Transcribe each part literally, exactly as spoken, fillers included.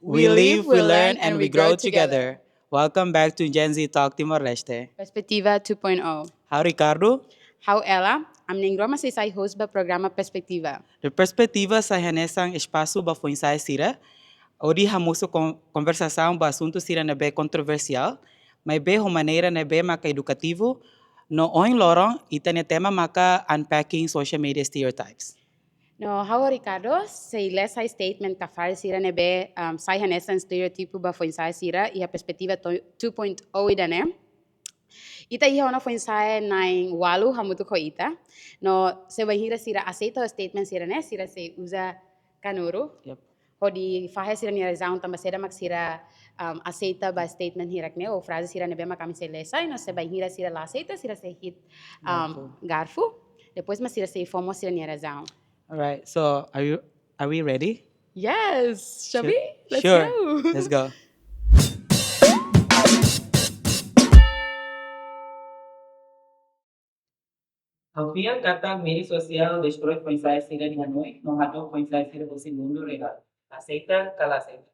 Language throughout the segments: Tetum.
We live, we learn, and we grow together. Welcome back to Gen Z Talk Timor-Leste. Perspetiva two point oh. Ha'u Ricardo. Ha'u Ella, ami na'in-rua mak sei sai host ba programa Perspetiva. Perspetiva sai hanesan espasu ba foin-sa'e sira hodi hamosu kon-, konversasaun ba asuntu sira ne'ebé kontroversiál, maibé ho maneira ne'ebé maka edukativu, no ohin loron ita-nia tema maka unpacking social media stereotypes. No ha'u ho Ricardo sei lee sai statement ka frase sira ne'ebé, um, sai hanesan estereótipu ba foin-sa'e sira iha Perspetiva to-, two point oh ida-ne'e. Ita iha ona foin-sa'e na'in-ualu hamutuk ho ita. No se bainhira sira aseita statement sira-ne'e, sira sei uza kanuru. Yep. Hodi fahe sira-nia razaun tanba saida mak sira, um, aseita ba statement hirak-ne'e ou frase sira ne'ebé mak ami sei lee sai, no se bainhira sira la aseita, sira sei hit, um, garfu. Depois mak sira sei fó mós sira-nia razaun. All right, so are you, are we ready? Yes, shall Sure. we? Let's Sure. go. Let's go. Ha'u fiar katak média sosiál destrói foin-sa'e sira nia hanoin, no hadook foin-sa'e sira husi mundu reál. Aseita ka la aseita?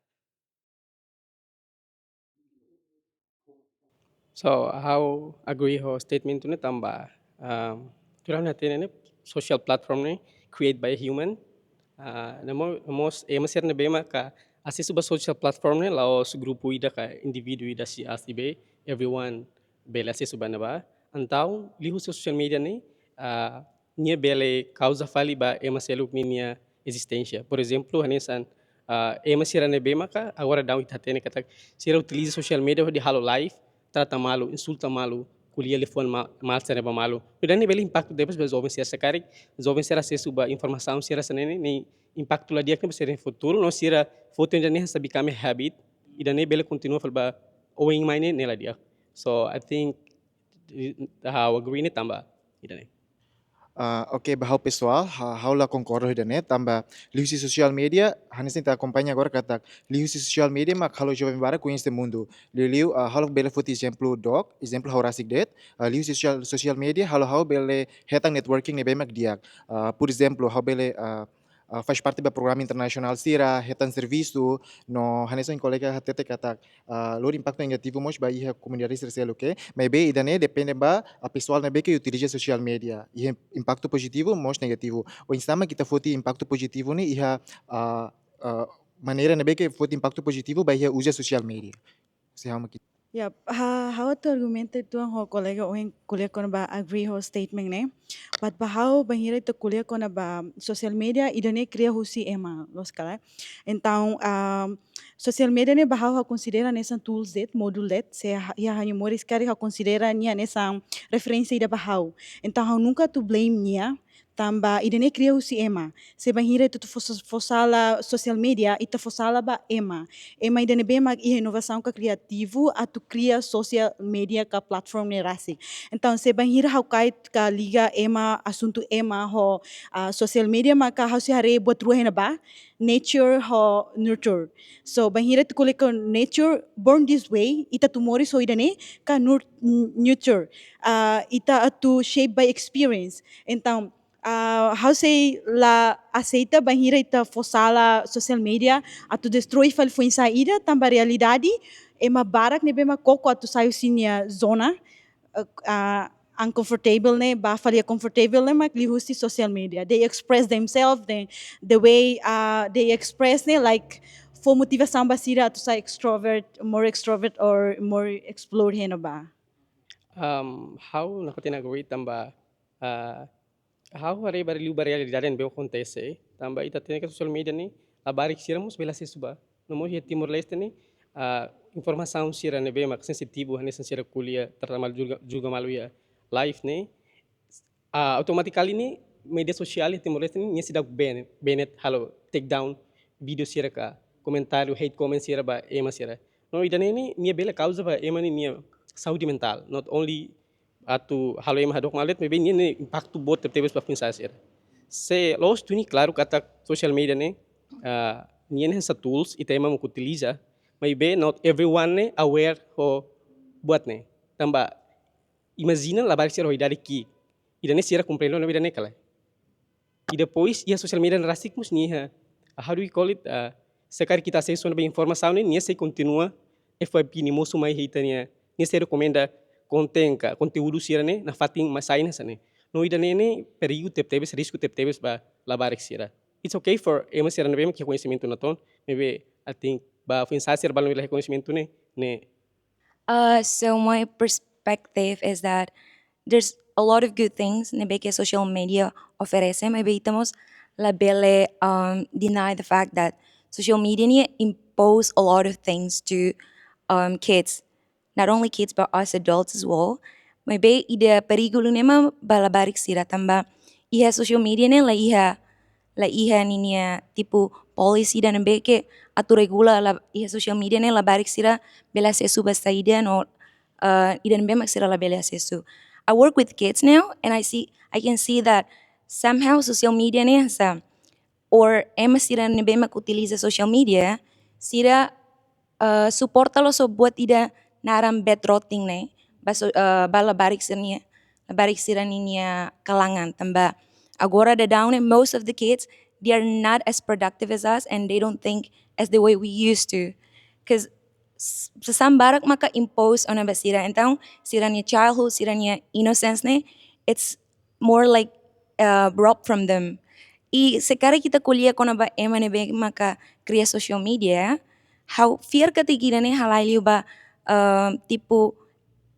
So, ha'u agree ho statement ne'e tanba, um, tuir ha'u-nia hatene ne'e, social platform ne'e create by human. Uh, no mós, no mós ema sira ne'ebé maka asesu ba social platform ne'e la'ós grupu ida ka indivíduu ida si A si B, everyone bele asesu ba ne'ebá. Entaun, liuhusi social media ne'e, uh, nia bele kauza fali ba ema seluk ninia ezisténsia. Por ezemplu, hanesan, ah, ema sira ne'ebé maka agora daudaun ita hatene katak sira utiliza social media hodi halo live, trata malu, insulta malu, ko'alia liafuan ma-, mal sira ba malu. Ida-ne'e bele impaktu tebes ba joven sira, se karik joven sira asesu ba informasaun sira hanesan ne'e, ne'e impaktu la di'ak ne'e ba sira-nia futuru, no sira foto ida-ne'e hanesan become habit, ida-ne'e bele kontinua fali ba oin mai ne'e, ne'e la di'ak. So I think, i-, ha'u agree ne'e tanba ida-ne'e. Ah, oke, ba ha'u pesoál, ha-, ha'u la konkorda ho ida-ne'e, tanba liuhusi social media, hanesan ita akompaña agora katak liuhusi social media mak halo joven barak koñese mundu. Liuliu, ah, ha'u bele foti ezemplu dook, ezemplu ha'u rasik de'it, ah, liuhusi social, social media, halo ha'u bele hetan networking ne'ebé mak di'ak. Ah, por ezemplu, ha'u bele, ah, ah, faz parte ba programa internasionál sira, hetan servisu, no hanesan kolega hatete katak, ah, lori impaktu negativu mós ba iha komunidade sira seluk, oke? Maibé ida-ne'e depende ba, ah, pesoál ne'ebé ke utiliza social media. Iha impaktu pozitivu mós negativu. Oinsá mak ita foti impaktu pozitivu ne'e iha, ah, ah, maneira ne'ebé ke foti impaktu pozitivu ba iha uza social media. Se ha'u mak Ya, ha, ha'u atu argumenta uitoan ho kolega ohin ko'alia kona-ba agree ho statement ne'e. But ba ha'u bainhira ita ko'alia kona-ba social media, ida-ne'e kria husi ema, loos ka lae? Entaun, ah, social media ne'e ba ha'u ha'u konsidera hanesan tools de'it, modul de'it, se ha-, iha ha'u-nia moris karik ha'u konsidera nia hanesan referénsia ida ba ha'u. Entaun ha'u nunka atu blame nia, tanba ida-ne'e kria husi ema. Se bainhira ita atu fó sa-, fó sala social media, ita fó sala ba ema. Ema ida ne'ebé mak iha inovasaun ka kriativu atu kria social media ka platform ne'e rasik. Entaun, se bainhira ha'u kait ka liga ema, asuntu ema ho, ah, social media maka ha'u sei haree buat rua iha ne'ebá, nature ho nurture. So, bainhira ita ko'alia kona-ba nature, born this way, ita atu moris ho ida-ne'e, ka nur-, nurture, ah, ita atu shape by experience. Entaun, ah, ha'u sei la aseita bainhira ita fó sala social media atu destrói fali foin-sa'e ida, tanba realidade ema barak ne'ebé mak koko atu sai husi nia zona, ah, ah, uncomfortable ne'e, ba fali iha comfortable ne'e mak liuhusi social media. They express themselves, the, the way, ah, they express ne'e, like, fó motivasaun ba sira atu sai extrovert, more extrovert or more explore iha ne'ebá. Um, ha'u nakatina agree tanba, ah, ha'u haree ba liu ba realidade ne'ebé akontese, tanba ita hatene katak social media ne'e, labarik sira mós bele asesu ba. No mós iha Timor-Leste ne'e, ah, informasaun sira ne'ebé mak sensitivu, hanesan sira ko'alia, trata malu, julga, julga malu iha live ne'e, ah, automatically ne'e, média sosiál iha Timor-Leste ne'e, nia seidauk ban, banned, halo take down vídeo sira ka, komentáriu, hate comment sira ba ema sira. No ida-ne'e ne'e, nia bele kauza ba ema ne'e nia saúde mentál, not only atu halo ema hadook malu de'it, maibé nia ne'e impaktu boot tebetebes ba foin-sa'e sira. Se loos tuni klaru katak social media ne'e, ah, nia ne'e hanesan tools, ita ema mak utiliza, maibé not everyone ne'e aware ho buat ne'e. Tanba, imajina labarik sira ho idade ki'ik. Ida-ne'e sira komprende ona ida-ne'e ka lae. I depois, iha social media ne'e rasik mós nia iha, ah, how do we call it? Ah, Se karik ita asesu ona ba informasaun ne'e, nia sei kontinua, F Y P nia mosu mai iha ita-nia, nia sei rekomenda konten ka konteúdu sira-ne'e nafatin mai sai hanesan ne'e. No ida-ne'e ne'e perigu tebetebes, risku tebetebes ba labarik sira. It's okay for ema sira ne'ebé mak iha koñesimentu natoon, maibé I think ba foin-sa'e sira balun la iha koñesimentu ne'e, ne'e Uh, so my perspective is that there's a lot of good things ne'ebé ke social media oferese, maibé ita mós labele, um, deny the fact that social media ne'e impose a lot of things to, um, kids. Not only kids, but us adults as well. Maibé ida perigu liu ne'e mak ba labarik sira tanba iha social media ne'e la iha, la iha ninia tipu polisi ida ne'ebé ke atu regula la iha social media ne'e labarik sira bele asesu ba saida no, uh, ida ne'ebé mak sira labele asesu. I work with kids now and I see, I can see that somehow social media ne'e hanesan, or ema sira ne'ebé mak utiliza social media, sira, uh, suporta loos ho buat ida naran bedrotting ne'e ba so, uh, ba labarik sira-nia, labarik sira-nia kalangan tanba agora daudaun ne'e, most of the kids, they are not as productive as us and they don't think as the way we used to. Because sasán barak maka impose ona ba sira. Entaun, sira-nia childhood, sira-nia innocence ne'e, it's more like, uh, robbed from them. I se karik ita ko'alia kona-ba ema ne'ebé maka kria social media, ha'u fiar katak ida-ne'e halai liu ba, uh, tipu,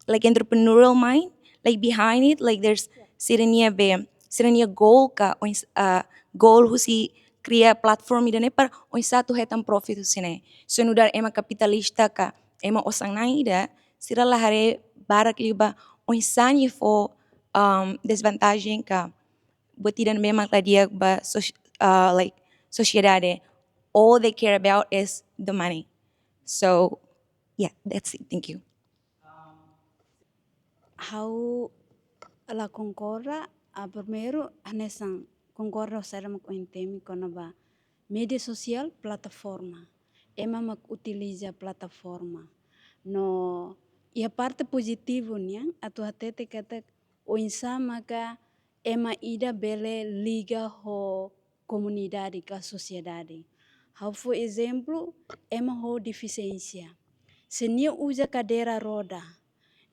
like, entrepreneurial mind, like, behind it, like, there's sira-nia be, sira-nia goal ka, oins-, uh, goal husi kria platform ida-ne'e para oinsá atu hetan profit husi ne'e. So nu'udar ema kapitalista ka ema osan-na'in ida, sira la haree barak liu ba oinsá nia fó, um, desvantajen ka buat ida ne'ebé mak la di'ak ba sosi-, uh, like, sosiedade. All they care about is the money. So yeah, that's it. Thank you. Ha'u la konkorda, ah, primeiru, hanesan konkorda ho saida mak ohin temi kona-ba média sosiál plataforma. Ema mak utiliza plataforma. No iha parte pozitivu nian, atu hatete katak oinsá maka ema ida bele liga ho komunidade ka sosiedade. Ha'u fó ezemplu, ema ho defisiénsia. Se nia uza kadeira roda,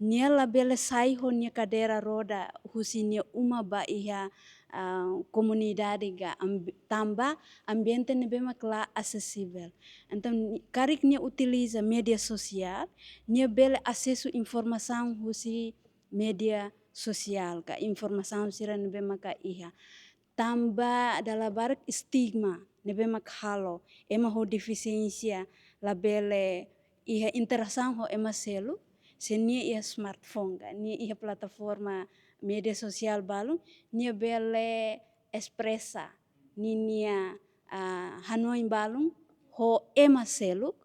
nia labele sai ho nia kadeira roda husi nia uma ba iha, ah, komunidade ka amb-, tanba ambiente ne'ebé mak la asesivel. Entaun, ni-, karik nia utiliza média sosiál, nia bele asesu informasaun husi média sosiál ka informasaun sira ne'ebé maka iha. Tanba dala barak estigma ne'ebé mak halo ema ho defisiénsia labele iha interasaun ho ema seluk, se nia iha smartphone ka, nia iha plataforma média sosiál balun, nia bele espresa ninia, ah, hanoin balun ho ema seluk,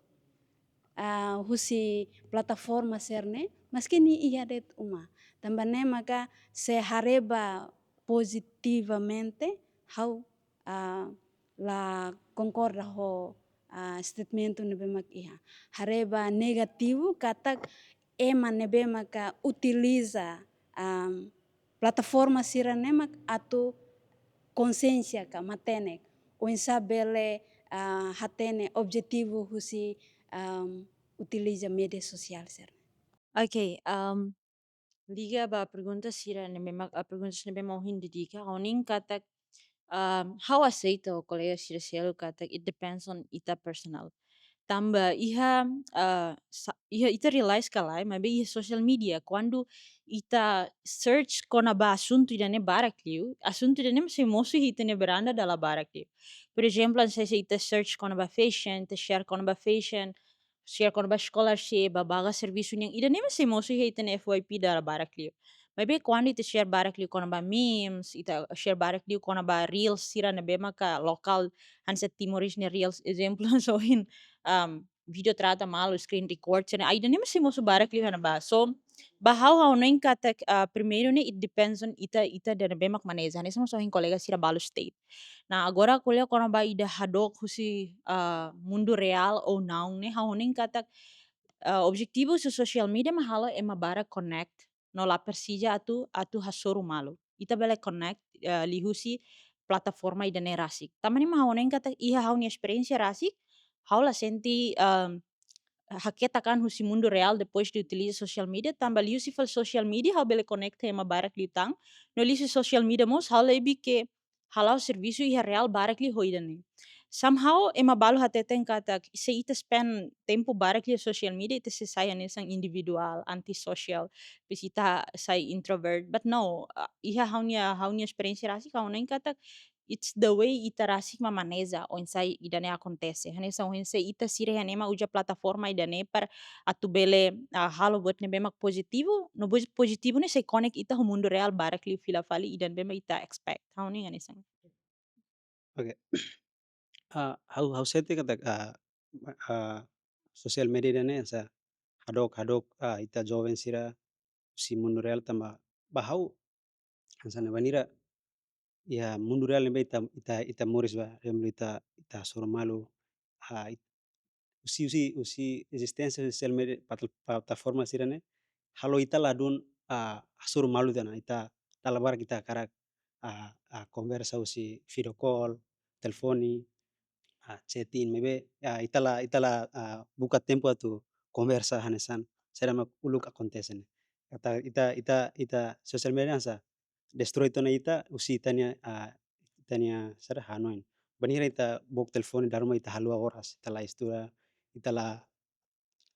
ah, husi plataforma sira-ne'e, maski nia iha de'it uma. Tanba ne'e maka se haree ba pozitivamente, ha'u, ah, la konkorda ho, ah, statement ne'ebé mak iha. Haree ba negativu katak ema ne'ebé maka utiliza, am, plataforma sira-ne'e mak atu konsiénsia ka matenek. Oinsá bele, ah, hatene objetivu husi, am, utiliza média sosiál sira-ne'e. Ok, um, liga ba pergunta sira ne'ebé mak, ah, perguntas ne'ebé mak ohin dedika, ha'u hanoin katak, um, ha'u aseita ho kolega sira seluk katak it depends on ita personal. Tanba iha, ah, sa-, iha ita realize ka lae, maibé iha social media, kuandu ita search kona-ba asuntu ida-ne'e barak liu, asuntu ida-ne'e mak sei mosu iha ita-nia beranda dala barak liu. Por ezemplu, hanesan se ita search kona-ba fashion, ita share kona-ba fashion, share kona-ba scholarship, ba vaga servisu nian, ida-ne'e mak sei mosu iha ita-nia F Y P dala barak liu. Maibé kuandu ita share barak liu kona-ba memes, ita share barak liu kona-ba reels sira ne'ebé maka lokál, hanesan Timores nia reels, ezemplu, so in, um, vídeo trata malu, screen record, sira-ne'e, ida-ne'e mak sei mosu barak liu iha ne'ebá. So, ba ha'u, ha'u hanoin katak, ah, primeiru ne'e, it depends on ita, ita ida ne'ebé mak maneja. Hanesan mós ohin kolega sira balu state. Nah, agora ko'alia kona-ba ida hadook husi, ah, mundu reál ou não ne'e, ha'u hanoin katak, ah, objetivu husi social media mak halo ema barak connect, no la presiza atu, atu hasoru malu. Ita bele connect, ah, liuhusi plataforma ida-ne'e rasik. Tanba ne'e mak ha'u hanoin katak iha ha'u-nia esperiénsia rasik, ha'u la sente, um, haketak an husi mundu reál depois de utiliza social media, tanba liuhusi fali social media ha'u bele konekta ema barak liután, no liuhusi social media mós ha'u lebih ke hala'o servisu iha reál barak liu ho ida-ne'e. Somehow ema balu hateten katak se ita spend tempu barak liu social media, ita sei sai hanesan individuál, antisosiál, depois ita sai introvert. But no, ah, iha ha'u-nia, ha'u-nia esperiénsia rasik, ha'u hanoin katak it's the way ita rasik mak maneja oinsá ida-ne'e akontese. Hanesan oinsá ita sira iha ne'e mak uza plataforma ida-ne'e para atu bele, ah, halo buat ne'ebé mak pozitivu, no buat pozitivu ne'e sei konek ita ho mundu reál barak liu fila fali ida ne'ebé mak ita expect. Ha'u hanoin hanesan. Oke. Ah, ha'u, ha'u sente katak, ah, ma-, ah, social media ida-ne'e hanesan hadook, hadook, ah, ita joven sira husi mundu reál tanba ba ha'u hanesan ne'e bainhira iha mundu reál ne'ebé ita, ita, ita moris ba, remlu ita, ita hasoru malu, ah, it-, husi, husi, husi ezisténsia social media, plat-, plataforma sira-ne'e halo ita ladún, ah, hasoru malu tiha ona, ita dala barak ita hakarak, ah, ah, konversa husi video call, telefone, ah, chatting, maibé, ah, ita la, ita la, ah, buka tempu atu konversa hanesan saida mak uluk akontese ne'e. Ita, ita, ita, ita social media hanesan destroi tiha ona ita husi ita-nia, ah, ita-nia saida hanoin. Bainhira ita book telefone dala ruma ita haluha oras, ita la estuda, ita la,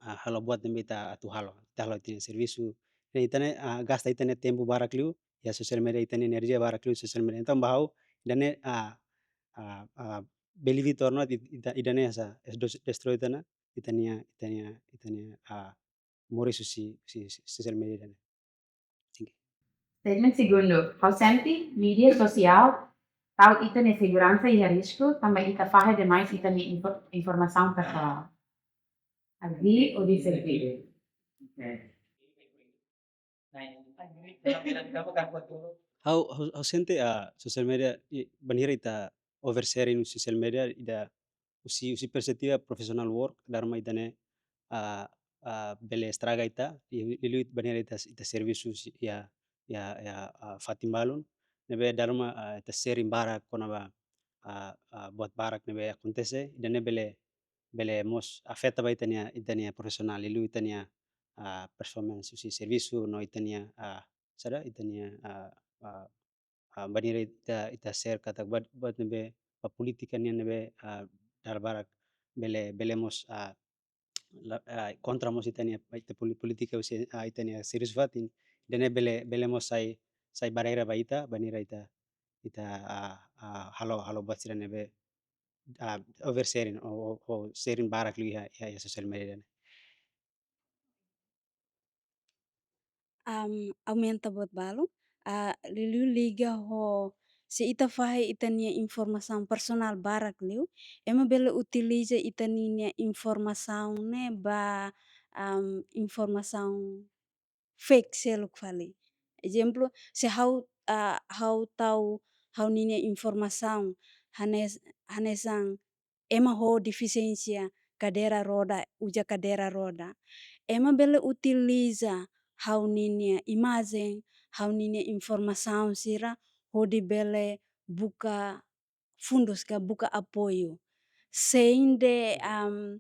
ah, halo buat ne'ebé ita atu halo, ita halo ita-nia servisu. Ne'e ita-nia, ah, gasta ita-nia tempu barak liu iha social media, ita-nia enerjia barak liu social media. Entaun ba ha'u ida-ne'e, ah, ah, ah, believe it or not, it-, ita, ida-ne'e hanesan, es dos-, destroi tiha ona ita-nia, ita-nia, ita-nia, ah, moris husi, husi, husi social media ida-ne'e. Thank you. Statement segundu, ha'u sente media sosiál tau ita-nia seguransa iha risku, tanba ita fahe demais ita-nia info-, informasaun pesoál. Agree or disagree? Ha'u, ha'u, ha'u sente, ah, social media, i, bainhira ita oversharing social media, ida husi, husi perspetiva professional work, dala ruma ida-ne'e, ah, ah, bele estraga ita, i, liuliu bainhira ita, ita servisu husi, iha, iha, iha, ah, fatin balun, ne'ebé dala ruma, ah, ita sharing barak kona-ba, ah, ah, buat barak ne'ebé akontese, ida-ne'e bele, bele mós afeta ba ita-nia, ita-nia profesionál, liuliu ita-nia, ah, performance husi servisu, no ita-nia, ah, saida, ita-nia, ah, ah, ah, bainhira ita, ita share katak buat, buat ne'ebé, ba polítika nian ne'ebé, ah, dala barak bele, bele mós, ah, la, ah, kontra mós ita-nia, ita poli-, polítika husi, ah, ita-nia servisu fatin, ida-ne'e bele, bele mós sai, sai barreira ba ita, bainhira ita, ita, ah, ah, halo, halo buat sira ne'ebé, ah, oversharing, o, o, o sharing barak liu iha, iha, iha social media ida-ne'e. Am, aumenta buat balu, ah, liuliu liga ho se ita fahe ita-nia informasaun personál barak liu, ema bele utiliza ita ninia informasaun ne'e ba, am, informasaun fake seluk fali. Ezemplu, se ha'u, ah, ha'u tau ha'u ninia informasaun hanes-, hanesan ema ho defisiénsia kadeira roda, uza kadeira roda. Ema bele utiliza ha'u ninia imajen, ha'u ninia informasaun sira, hodi bele buka fundus ka buka apoiu. Sein de, am,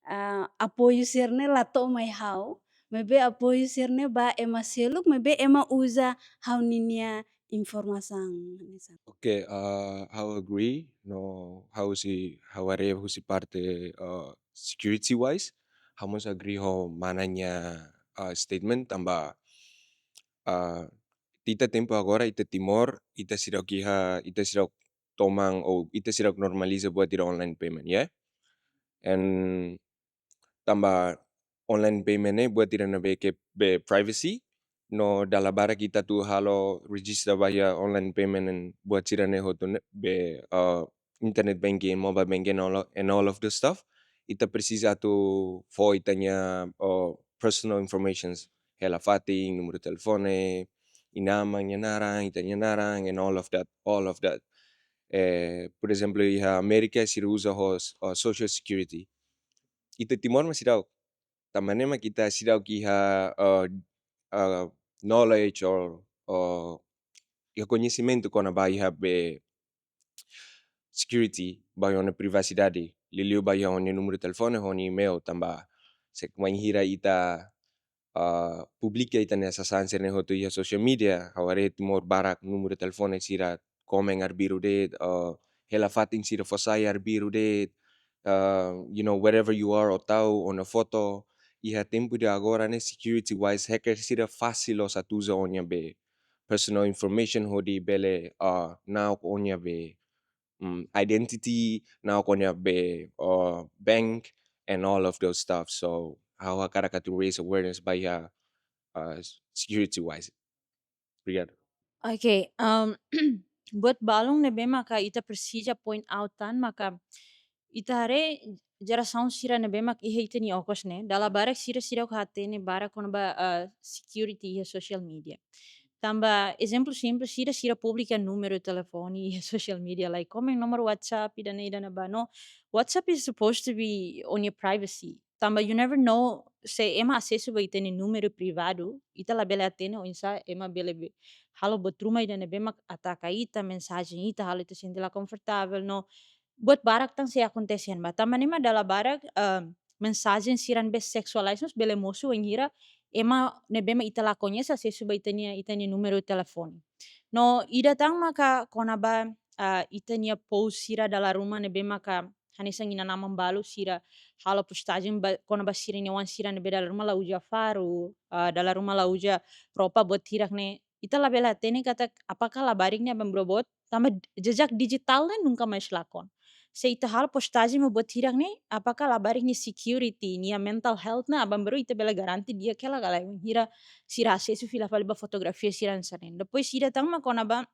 ah, apoiu sira-ne'e la to'o mai ha'u, maibé apoiu sira-ne'e ba ema seluk, maibé ema uza ha'u ninia informasaun hanesan. Oke, ah, ha'u agree, no ha'u husi, ha'u haree husi parte, ah, security wise, ha'u mós agree ho mana nia, ah, statement tanba, ah, ita tempu agora, ita Timor, ita seidauk iha, ita seidauk toman ou ita seidauk normaliza buat ida online payment, ya. And tanba online payment ne'e buat ida ne'ebé ke be privacy, no dala barak ita atu halo register ba iha online payment and buat sira-ne'e hotu ne'e be, uh, internet banking, mobile banking, all of, and all of the stuff. Ita presiza atu fó ita-nia, uh, personal informations, hela fatin, númeru telefone, inan-aman nia naran, ita-nia naran, and all of that, all of that. Eh, por ezemplu, iha Amérika sira uza ho, uh, Social Security. Ita Timor mak seidauk. Tanba ne'e mak ita seidauk iha, uh, uh, knowledge or, or iha koñesimentu kona-ba iha be security, ba iha ona privasidade. liuliu ba iha ó-nia númeru telefone ho ó-nia email, tanba se wainhira ita ah, publika ita-nia sasán sira-ne'e hotu iha social media, ha'u haree Timor barak númeru telefone sira komen arbiru de'it, ah, hela fatin sira fó sai arbiru de'it, ah, you know, wherever you are, ó tau ó-nia foto. Iha tempu de agora ne'e, security wise, hacker sira fasil loos atu uza ó-nia be personal information hodi bele, ah, na'ok ó-nia be mm, identity, na'ok ó-nia be, uh, bank, and all of those stuff. So, ha'u hakarak atu raise awareness ba iha, uh, security wise. Obrigadu. Ok, um, buat balun ne'ebé maka ita presiza point out tan, maka ita haree jerasaun sira ne'ebé mak iha ita-nia okos ne'e, dala barak sira seidauk hatene barak kona-ba, ah, security iha social media. Tanba ezemplu simples, sira sira publika númeru telefone iha social media, like komen nomor WhatsApp ida-ne'e ida-ne'ebá. No, WhatsApp is supposed to be on your privacy. Tanba you never know se ema asesu ba ita-nia númeru privadu, ita labele hatene oinsá ema bele be-, halo buat ruma ida ne'ebé mak ataka ita, mensajen ita, halo ita sente la konfortavel, no buat barak tan sei akontese iha ne'ebá. Tanba ne'e mak dala barak, ah, mensajen sira ne'ebé sexualized mós bele mosu wainhira ema ne'ebé mak ita la koñese asesu ba ita-nia, ita-nia númeru telefone. No ida tan maka kona-ba, ah, ita-nia post sira dala ruma ne'ebé maka hanesan inan-aman balu sira halo postajen ba, kona-ba sira-nia oan sira ne'ebé dala ruma la uza faru, ah, dala ruma la uza roupa buat hirak ne'e. Ita labele hatene katak apakah labarik ne'e aban-bainrua boot, tanba jejak digital ne'e nunka mais lakon. Se ita halo postajen mak buat hirak ne'e, apakah labarik nia security, nia mental health ne'e aban-bainrua ita bele garanti di'ak hela ka lae, wainhira sira asesu fila fali ba fotografia sira hanesan ne'e. Depois ida tan mak kona-ba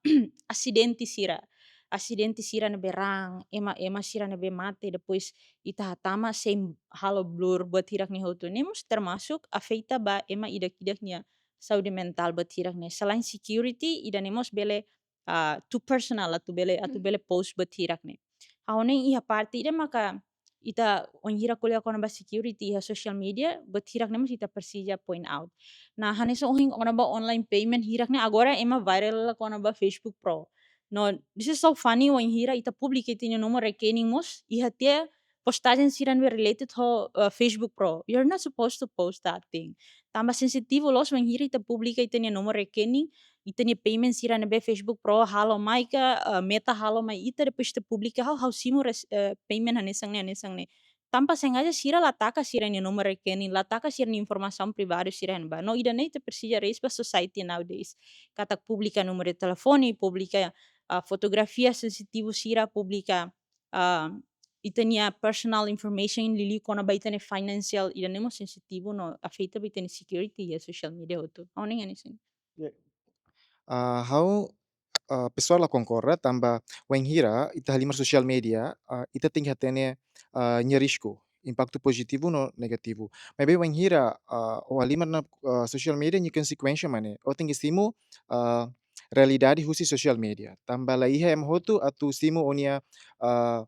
asidente sira. Asidente sira ne'ebé raan, ema, ema sira ne'ebé mate, depois ita hatama sei halo blur buat hirak ne'e hotu. Ne'e mós termasuk afeta ba ema ida-idak nia saúde mentál buat hirak ne'e. Selain security, ida-ne'e mós bele, ah, too personal, atu bele, atu Hmm. bele post buat hirak ne'e. Ha'u hanoin iha parte ida maka ita wainhira ko'alia kona-ba security iha social media, buat hirak ne'e mós ita presiza point out. Nah, hanesan ohin kona-ba online payment hirak ne'e agora ema viral kona-ba Facebook Pro. No, this is so funny, wainhira ita publika ita-nia nomor rekening mós, iha tiha postajen sira ne'ebé related ho, uh, Facebook Pro. You're not supposed to post that thing. Tanba sensitivu loos wainhira ita publika ita-nia nomor rekening, ita-nia payment sira ne'ebé Facebook Pro halo mai ka, uh, Meta halo mai ita, depois ita publika, ha'u, ha'u simu res-, uh, payment hanesan ne'e, hanesan ne'e. Tanpa sengaja sira la taka sira-nia nomor rekening, la taka sira-nia informasaun privadu sira iha ne'ebá. No ida-ne'e ita presiza raise ba society nowadays. Katak publika númeru telefone, publika, ah, fotografia sensitivu sira, publika, ah, ita-nia personal information liuliu kona-ba ita-nia financial, ida-ne'e mós sensitivu no afeta ba ita-nia security iha social media hotu. Ha'u hanoin hanesan ne'e. Ya. Ah, ha'u, ah, pesoál la konkorda, tanba wainhira ita halimar social media, ah, ita tenke hatene, ah, nia risku, impaktu pozitivu no negativu. Maibé wainhira, ah, ó halimar ona, ah, social media nia konsekuénsia mak ne'e, ó tenke simu, ah, realidade husi social media. Tanba la iha ema hotu atu simu ó-nia, ah,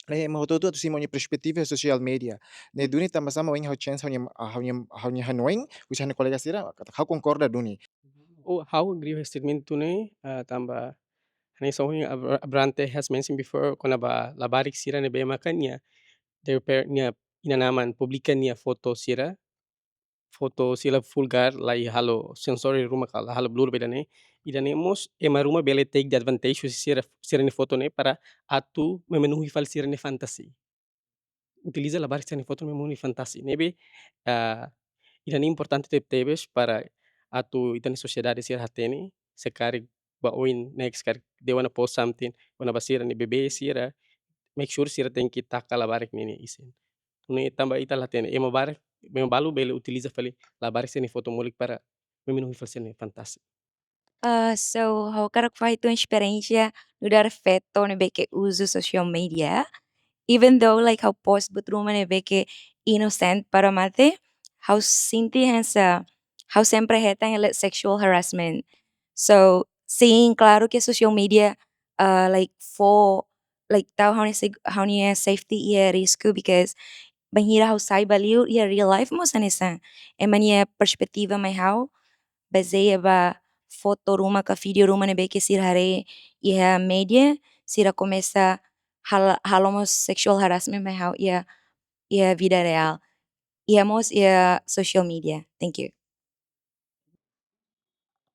la iha ema hotu atu simu ó-nia perspetiva social media. Ne'e duni tanba sá mak wainhira ha'u change ha'u-nia, ah, ha'u-nia, ha'u-nia hanoin, husi ha'u-nia kolega sira, katak ha'u konkorda duni. Oh, ha'u agree ho statement ida-ne'e, ah, tanba hanesan ohin Abra-, Abrante has mentioned before, kona-ba labarik sira ne'ebé maka nia, their par-, nia inan-aman publika nia foto sira, foto sira vulgar, la iha halo sensor ruma ka la halo blur ba ida-ne'e. Ida-ne'e mós ema ruma bele take the advantage husi sira, sira-nia foto ne'e para atu memenuhi fali sira-nia fantasi. Utiliza labarik sira-nia foto memenuhi fantasi. Ne'ebé, ah, ida-ne'e importante tebetebes para atu ita-nia sosiedade sira hatene, se karik ba oin next karik they wanna post something, kona-ba sira-nia bebé sira, make sure sira tenke taka labarik ne'e nia isin. Ne'e tanba ita la hatene, ema barak, ema balu bele utiliza fali labarik sira-nia foto molik para memenuhi fali sira-nia fantasi. Ah, so, ha'u hakarak fahe uitoan esperiénsia nu'udar feto ne'ebé ke uza social media. Even though, like, ha'u post buat ruma ne'ebé ke innocent para mate, ha'u sente hanesan, ha'u sempre hetan hela sexual harassment. So, sin, klaru ke social media, ah, like, fó, like, tau ha'u-nia seg-, ha'u-nia safety iha risku, because bainhira ha'u sai ba li'ur iha real life mós hanesan. Ema nia perspetiva mai ha'u, bazeia ba foto ruma ka vídeo ruma ne'ebé ke sira haree iha media, sira komesa hal-, halo mós sexual harassment mai ha'u iha, iha vida reál. Iha mós iha social media. Thank you.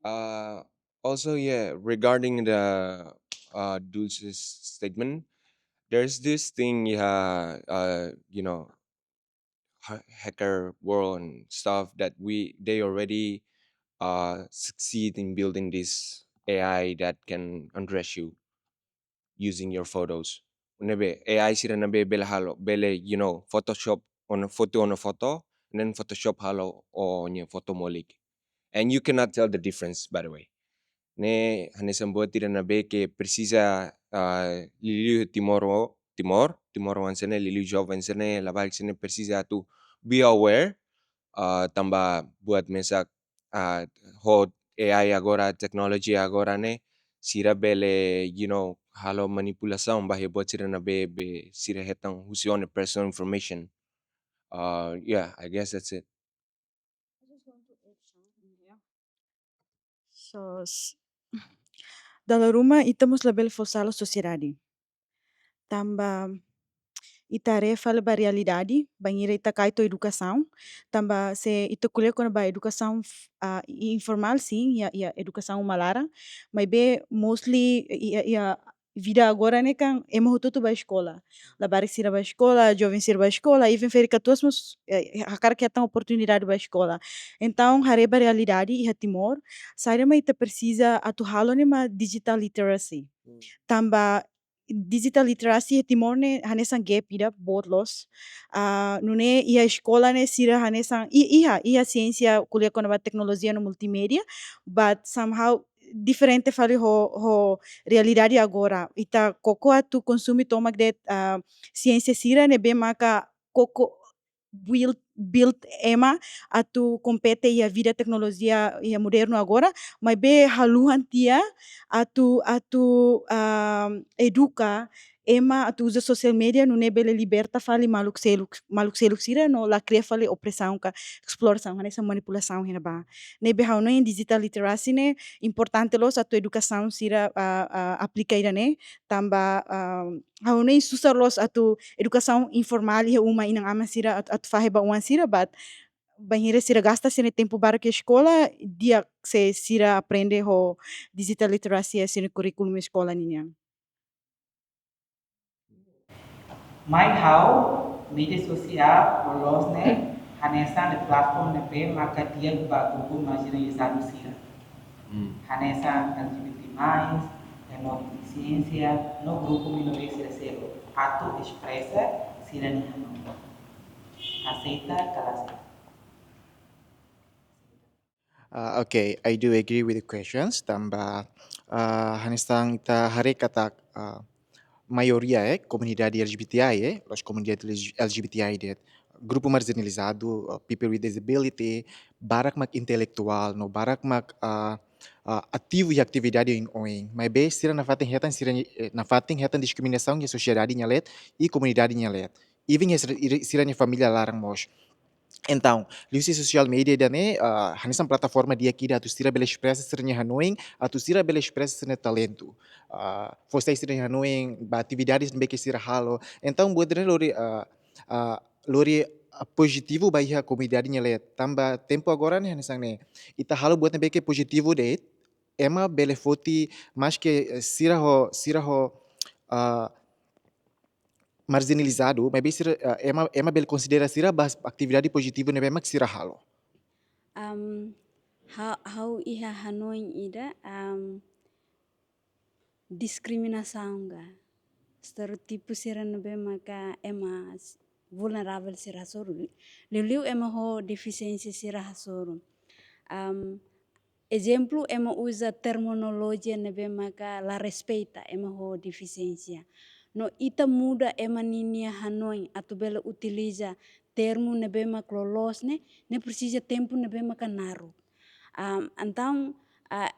Uh, also, yeah, regarding the uh, Dulce's statement, there's this thing, yeah, uh, you know, ha- hacker world and stuff that we they already uh, succeed in building this A I that can undress you using your photos. Ne'ebé A I sira ne'ebé bele halo, bele, you know, Photoshop ona foto, ona foto, and then Photoshop halo o-nia foto molik. And you cannot tell the difference, by the way. Ne'e hanesan buat ida ne'ebé ke presiza uh, liuliu Timor, Timor, Timoroan sira-ne'e, liuliu joven sira-ne'e, labarik sira-ne'e presiza atu be aware, uh, tanba buat mesak uh, ho A I agora, teknolojia agora ne'e, sira bele, you know, halo manipulasaun ba iha buat sira ne'ebé, be sira hetan husi o-nia personal information. Uh, yeah, I guess that's it. I just want to add something here. So, s- dala ruma ita mós labele fó sala sosiedade. Tanba ita haree fali ba realidade, bainhira ita kaitu edukasaun, tanba se ita ko'alia kona-ba edukasaun f- ah, i- informál sin, iha, iha edukasaun uma laran, maibé mostly iha, iha vida agora ne'e kan ema hotu-hotu ba eskola. Labarik sira ba eskola, joven sira ba eskola, even ferik-katuas mós eh, hakarak hetan oportunidade ba eskola. Entaun, haree ba realidade iha Timor, saida mak ita presiza atu halo ne'e mak digital literacy. Tanba digital literacy iha Timor ne'e hanesan gap ida boot loos. Ah, nune'e iha eskola ne'e sira hanesan i- iha, iha siénsia ko'alia kona-ba teknolojia no multimédia, but somehow diferente fali ho, ho realidade agora. Ita koko atu konsume tomak de'it ah, siénsia sira ne'ebé maka koko build, build ema atu kompete iha vida teknolojia iha modernu agora, maibé haluha tiha atu, atu ah, eduka ema atu uza social media nune'e bele liberta fali maluk seluk, maluk seluk sira no la kria fali opresaun ka esplorasaun, hanesan manipulasaun iha ne'ebá. Ne'ebé ha'u hanoin digital literacy ne'e importante loos atu edukasaun sira ah, ah, aplika ida-ne'e, tanba ah, ha'u hanoin susar loos atu edukasaun informál iha uma, inan-aman sira atu, atu fahe ba oan sira, but bainhira sira gasta sira-nia tempu barak iha eskola, di'ak se sira aprende ho digital literacy iha sira-nia kurríkulu eskola nian. Mai ha'u, média sosiál loloos ne'e hanesan plataforma ne'ebé maka di'ak ba grupu marjinalizadu sira. Hanesan L G B T mais, ema ho defisiénsia, no grupu minoria sira seluk atu espresa sira-nia hanoin. Aseita ka la aseita? Uh, okay, I do agree with the questions. Tanba uh, hanesan ita haree katak uh, maioria eh komunidade L G B T I eh, la'ós komunidade L G B T I de'it, grupu marjinalizadu, uh, people with disability, barak mak intelektuál, no barak mak uh, uh, ativu iha atividade oioin. Maibé sira nafatin hetan, sira eh, nafatin hetan diskriminasaun iha sosiedade nia leet, i komunidade nia leet. Even iha sira, sira-nia família laran mós. Entaun, liuhusi social media ida-ne'e uh, hanesan plataforma di'ak ida atu sira bele espresa sira-nia hanoin, atu sira bele espresa sira-nia talentu. Uh, fó sai sira-nia hanoin ba atividades ne'ebé ke sira halo. Entaun, buat ida-ne'e lori uh, uh, lori uh, pozitivu ba iha komunidade nia leet. Tanba tempu agora ne'e hanesan ne'e, ita halo buat ne'ebé ke pozitivu de'it, ema bele foti, maske eh, sira ho, sira ho uh, marjinalizadu, maibé sira, eh, ema, ema bele konsidera sira ba atividade pozitivu ne'ebé mak sira halo. Um, ha, ha'u iha hanoin ida, um, diskriminasaun ka, stereótipu sira ne'ebé maka ema vulneravel sira hasoru. Liuliu ema ho defisiénsia sira hasoru. Um, ezemplu, ema uza terminolojia ne'ebé maka la respeita ema ho defisiénsia. No ita muda ema ninia hanoin atu bele utiliza termu ne'ebé mak loloos ne'e, ne'e presiza tempu ne'ebé maka naruk. Um, entaun, uh,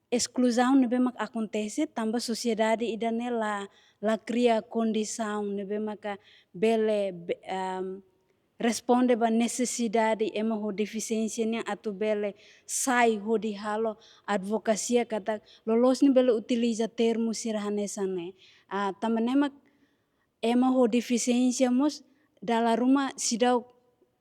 eskluzaun ne'ebé mak akontese tanba sosiedade ida-ne'e la, la kria kondisaun ne'ebé maka bele um, responde ba nesesidade ema ho defisiénsia nian atu bele sai hodi halo advokasia katak loloos ne'e bele utiliza termu sira hanesan ne'e. Ah, tanba ne'e mak ema ho defisiénsia mós dala ruma seidauk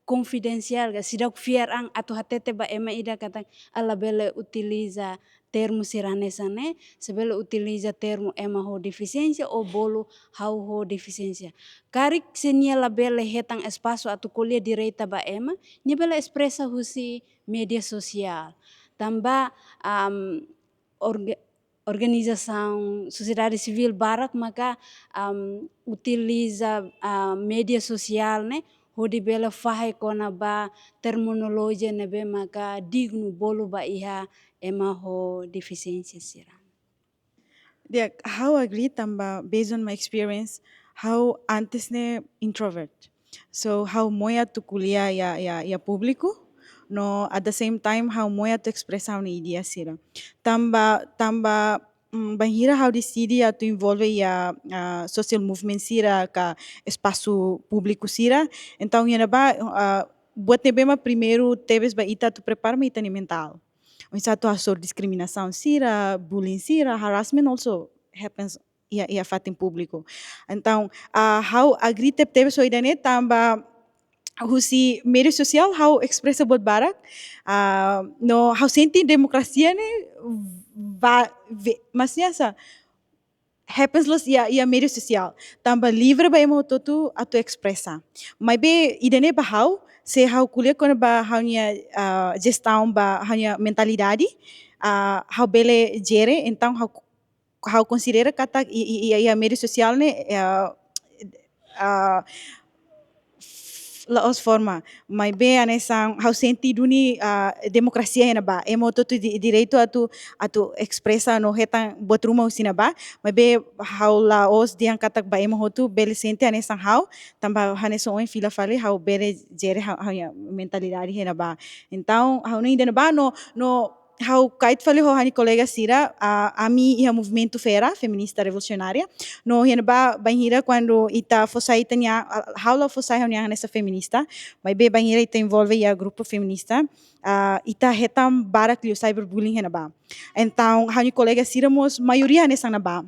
konfidensiál ka, seidauk fiar an atu hatete ba ema ida katak labele utiliza termu sira hanesan ne'e, sei bele utiliza termu ema ho defisiénsia ou bolu ha'u ho defisiénsia. Karik se nia labele hetan espasu atu ko'alia direta ba ema, nia bele espresa husi média sosiál. Tanba, am, orga-, organizasaun sosiedade sivíl barak maka, am, utiliza, ah, média sosiál ne'e hodi bele fahe kona-ba terminolojia ne'ebé maka dignu bolu ba iha ema ho defisiénsia sira. Di'ak, ha'u agree tanba based on my experience, ha'u antes ne'e introvert. So, ha'u moe atu ko'alia iha, iha, iha públiku, no at the same time, ha'u moe atu espresa ha'u-nia ideia sira. Tanba, tanba, mm, bainhira ha'u deside atu envolve iha, ah, social movement sira ka espasu públiku sira. Entaun, iha ne'ebá, ah, buat ne'ebé mak primeiru tebes ba ita atu prepara mak ita-nia mentál. Oinsá atu hasoru diskriminasaun sira, bullying sira, harassment also happens iha, iha fatin públiku. Entaun, ah, ha'u agree tebetebes ho ida-ne'e tanba husi média sosiál ha'u espresa buat barak, ah, no ha'u sente demokrasia ne'e ba, ve-, maksudnya sá, happens loos iha, iha média sosiál. Tanba livre ba ema hotu-hotu atu espresa. Maibé ida-ne'e ba ha'u, se ha'u ko'alia kona-ba ha'u-nia, ah, jestaun ba ha'u-nia mentalidade, ah, ha'u bele jere, entaun ha'u, ha'u konsidera katak i, i, i, iha média sosiál ne'e, ah, ah, la'ós forma. Maibé hanesan ha'u sente duni, ah, demokrasia iha ne'ebá. Ema hotu-hotu di-, direitu atu, atu espresa no hetan buat ruma husi ne'ebá. Maibé ha'u la'ós dehan katak ba ema hotu bele sente hanesan ha'u, tanba hanesan ohin fila fali ha'u bele jere ha'u, ha'u-nia mentalidade iha ne'ebá. Entaun, ha'u hanoin ida-ne'ebá no, no ha'u kait fali ho ha'u-nia kolega sira, ah, ami iha movimentu FERA, Feminista Revolusionária. No iha ne'ebá bainhira kuandu ita fó sai ita-nia, ah, ha'u la fó sai ha'u-nia an hanesan feminista, maibé bainhira ita envolve iha grupu feminista, ah, ita hetan barak liu cyberbullying iha ne'ebá. Entaun, ha'u-nia kolega sira mós maioria hanesan ne'ebá.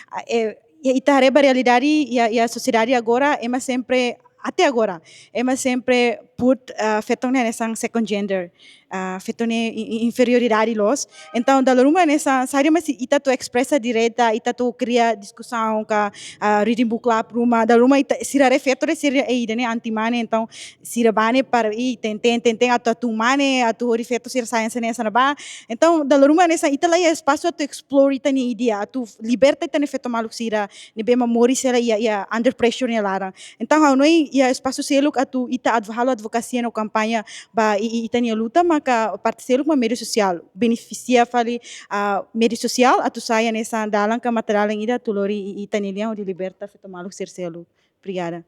Ah, eh, iha ita haree ba realidade iha, iha sosiedade agora, ema sempre, até agora, ema sempre put, ah, feto ne'e hanesan second gender, ah, feto ne'e i-, i-, inferioridade loos. Entaun, dala ruma hanesan, saida mak se ita atu espresa direta, ita atu kria diskusaun ka, ah, reading book club ruma, dala ruma ita, sira haree feto de'it sira, eh, ida-ne'e anti mane, entaun, sira bá ne'e para, i, tenten, tenten, atu, atu mane, atu hodi feto sira sai hanesan ne'e hanesan ne'ebá. Entaun, dala ruma hanesan ita la iha espasu atu explore ita-nia ideia, atu liberta ita-nia feto maluk sira ne'ebé mak moris hela iha, iha under pressure nia laran. Entaun, ha'u hanoin iha espasu seluk atu ita adv-, halo advokasia no kampaña ba i, i, ita-nia luta, maka parte seluk mak média sosiál. Benefisia fali, ah, média sosiál atu sai hanesan dalan ka matadalan ida atu lori i, i, ita-nia lian hodi liberta feto maluk sira seluk. Obrigada.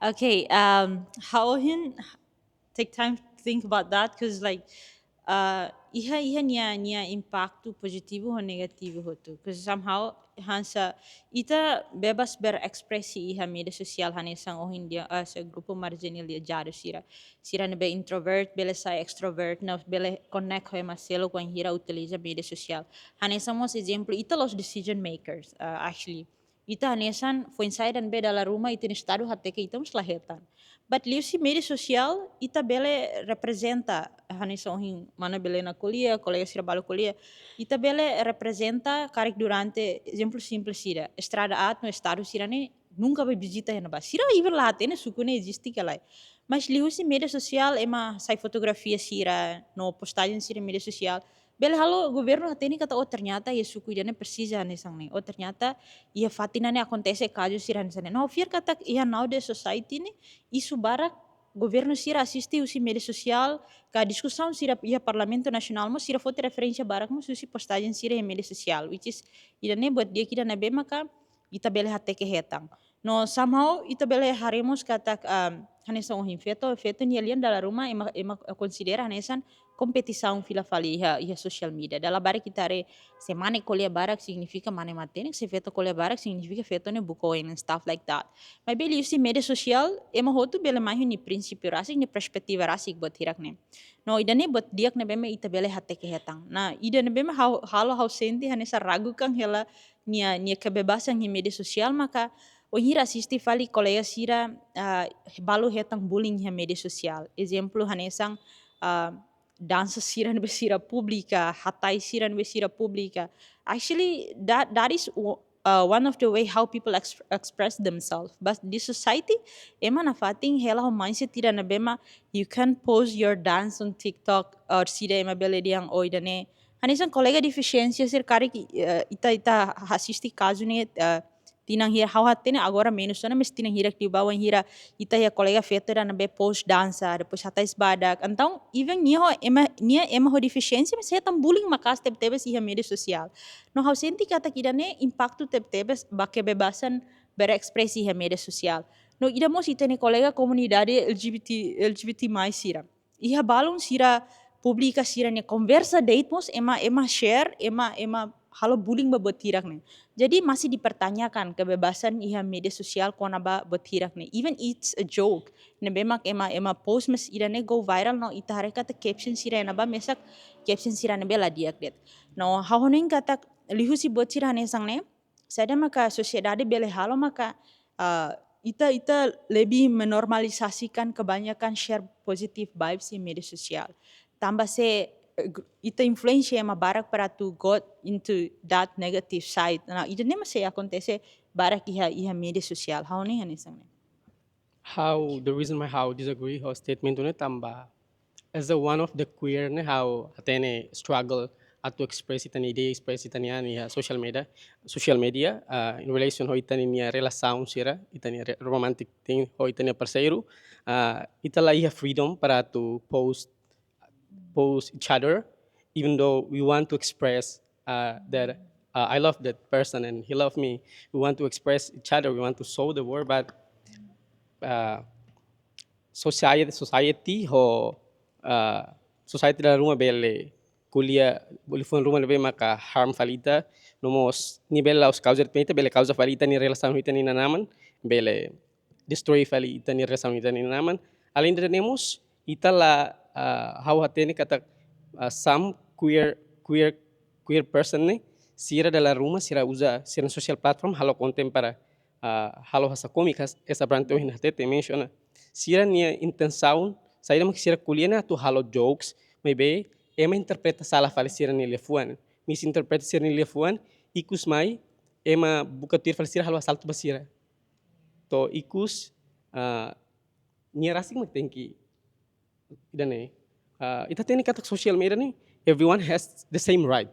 Okay, um, ha'u ohin take time to think about that, 'cause, like, uh, iha, iha nia, nia impaktu pozitivu ho negativu hotu. 'Cause somehow, hanesan ita bebas berekspresi iha média sosiál hanesan ohin dehan, uh, se grupu marjinalizadu sira. Sira ne'ebé introvert, bele sai extrovert, no bele connect ho ema seluk wainhira utiliza média sosiál. Hanesan mós ezemplu, ita loos decision makers, uh, actually. Ita hanesan foin-sa'e ida ne'ebé dala ruma ita-nia estadu hateke ita mós la hetan. But liuhusi média sosiál, ita bele reprezenta, hanesan ohin mana Belena ko'alia, kolega sira balu ko'alia, ita bele reprezenta karik durante, ezemplu simples sira, estrada aat no estadu sira ne'e nunka bá vizita iha ne'ebá. Sira even la hatene suku ne'e eziste ka lae. Mas liuhusi média sosiál, ema sai fotografia sira, no postajen sira média sosiál, bele halo governu hatene katak, oh, ternyata iha suku ida-ne'e presiza hanesan ne'e. Oh, ternyata iha fatin ne'e akontese kazu sira hanesan ne'e. No, fiar katak iha nowadays society ne'e, isu barak governu sira asiste husi média sosiál, ka diskusaun sira iha Parlamentu Nasionál mós sira foti referénsia barak mós husi postajen sira iha média sosiál, which is ida-ne'e buat di'ak ida ne'ebé maka ita bele hateke hetan. No somehow ita bele haree mós katak, um, hanesan ohin feto, feto nia lian dala ruma ema, ema konsidera hanesan kompetisaun fila fali iha, iha social media. Dala barak ita haree se mane ko'alia barak signifika mane matenek, se feto ko'alia barak signifika feto ne'e buka oin and stuff like that. Maibé liuhusi média sosiál, ema hotu bele mai ho nia prinsípiu rasik, nia perspetiva rasik buat hirak ne'e. No, ida-ne'e buat di'ak ne'ebé mak ita bele hateke hetan. Nah, ida ne'ebé mak ha'u, halo ha'u sente hanesan ragukan hela nia, nia kebebasan iha média sosiál, maka Wainhira asiste fali kolega sira, ah, balu hetan bullying iha média sosiál. Ezemplu hanesan, ah, dansa sira ne'ebé sira publika, hatais sira ne'ebé sira publika. Actually, that, that is o-, uh, one of the way how people ex-, express themselves. But this society, ema nafatin hela ho mindset ida ne'ebé mak you can post your dance on TikTok or sira ema bele dehan, oh, ida-ne'e. Hanesan kolega defisiénsia sira karik, eh, ita, ita asiste kazu ne'e, eh, tinan hira ha'u hatene agora menus ona, mas tinan hirak liubá wainhira ita iha kolega feto ida ne'ebé post dansa, depois hatais badak. Entaun, even nia ho ema, nia ema ho defisiénsia, mas hetan bullying maka'as tebetebes iha média sosiál. No ha'u sente katak ida-ne'e impaktu tebetebes ba kebebasan berekspresi iha média sosiál. No ida mós ita-nia kolega komunidade L G B T, L G B T mais sira. Iha balun sira publika sira-nia konversa de'it mós ema, ema share, ema, ema halo bullying ba buat hirak ne'e. Jadi masih dipertanyakan kebebasan iha média sosiál kona-ba buat hirak ne'e. Even it's a joke. Ne'ebé mak ema, ema post mas ida-ne'e go viral no ita haree katak caption sira iha ne'ebá mesak caption sira ne'ebé la di'ak de'it. No ha'u hanoin katak liuhusi buat sira hanesan ne'e, saida maka sosiedade bele halo maka, ah, ita, ita lebih menormalisasikan kebanyakan share positive vibes iha média sosiál. Tanba se, eh, gr-, ita influensia ema barak para to go into that negative side. Nah, ida-ne'e mak sei akontese barak iha, iha média sosiál. Ha'u hanoin hanesan ne'e. Ha'u, the reason why ha'u disagree ho statement ne'e tanba as a one of the queer ne'e ha'u hatene struggle atu express ita-nia ideia, express ita-nia an iha social media, social media, ah, in relation ho ita-nia relasaun sira, ita-nia re-, romantic thing ho ita-nia parseiru, ah, ita la iha freedom para to post, post each other, even though we want to express, uh, that, uh, I love that person and he love me. We want to express each other. We want to show the world, but, uh, society, society ho, uh, society dala ruma bele ko'alia, bele fun ruma ne'ebé maka harm fali ita, no mós nia bele la'ós kauza, ita bele kauza fali ita-nia relasaun ho ita-nia inan-aman, bele destroy fali ita-nia relasaun ho ita-nia inan-aman. Além de ne'e mós, ita la, ah, ha'u hatene katak, ah, some queer, queer, queer person ne'e, sira dala ruma, sira uza sira-nia social platform, halo content para, ah, halo hasa kómika, hanesan Brant ohin hatete mensiona. Sira-nia intensaun, saida mak sira ko'alia ne'e atu halo jokes, maibé ema interpreta sala fali sira-nia liafuan. Misinterpreta sira-nia liafuan, ikus mai, ema buka tuir fali sira halo asaltu ba sira. To'o ikus, ah, nia rasik mak tenke ida-ne'e. Ah, ita hatene katak social media ne'e, everyone has the same right.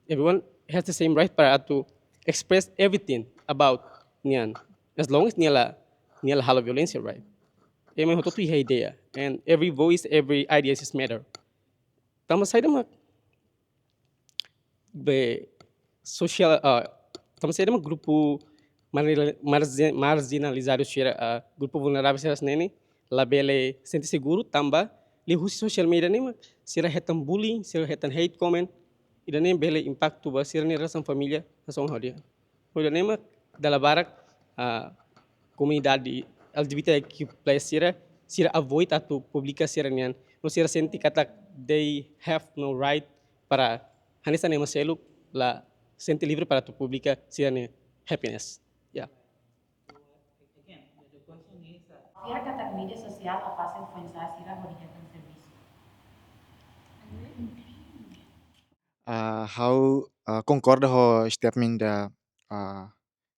Everyone has the same right para atu express everything about nia an. As long as nia la, nia la halo violénsia, right? Ema hotu-hotu iha ideia. And every voice, every ideas is matter. Tanba saida mak be social, ah, tanba saida mak grupu margina-, margi-, marjinalizadu sira, ah, grupu vulneravel sira ne'e labele sente seguru tanba liuhusi social media ne'e mak sira hetan bullying, sira hetan hate comment, ida-ne'e bele impaktu ba sira-nia relasaun família, hanesan ha'u dehan. Hodi ne'e mak dala barak, ah, komunidade L G B T I Q plus sira, sira avoid atu publika sira-nia an. No sira sente katak they have no right para hanesan ema seluk la sente livre para atu publika sira-nia happiness. Ya. Fiar katak mídia sosiál la fase influensia sira hodi hetan servisu. Ah, ha'u, ah, konkorda ho statement ida, ah,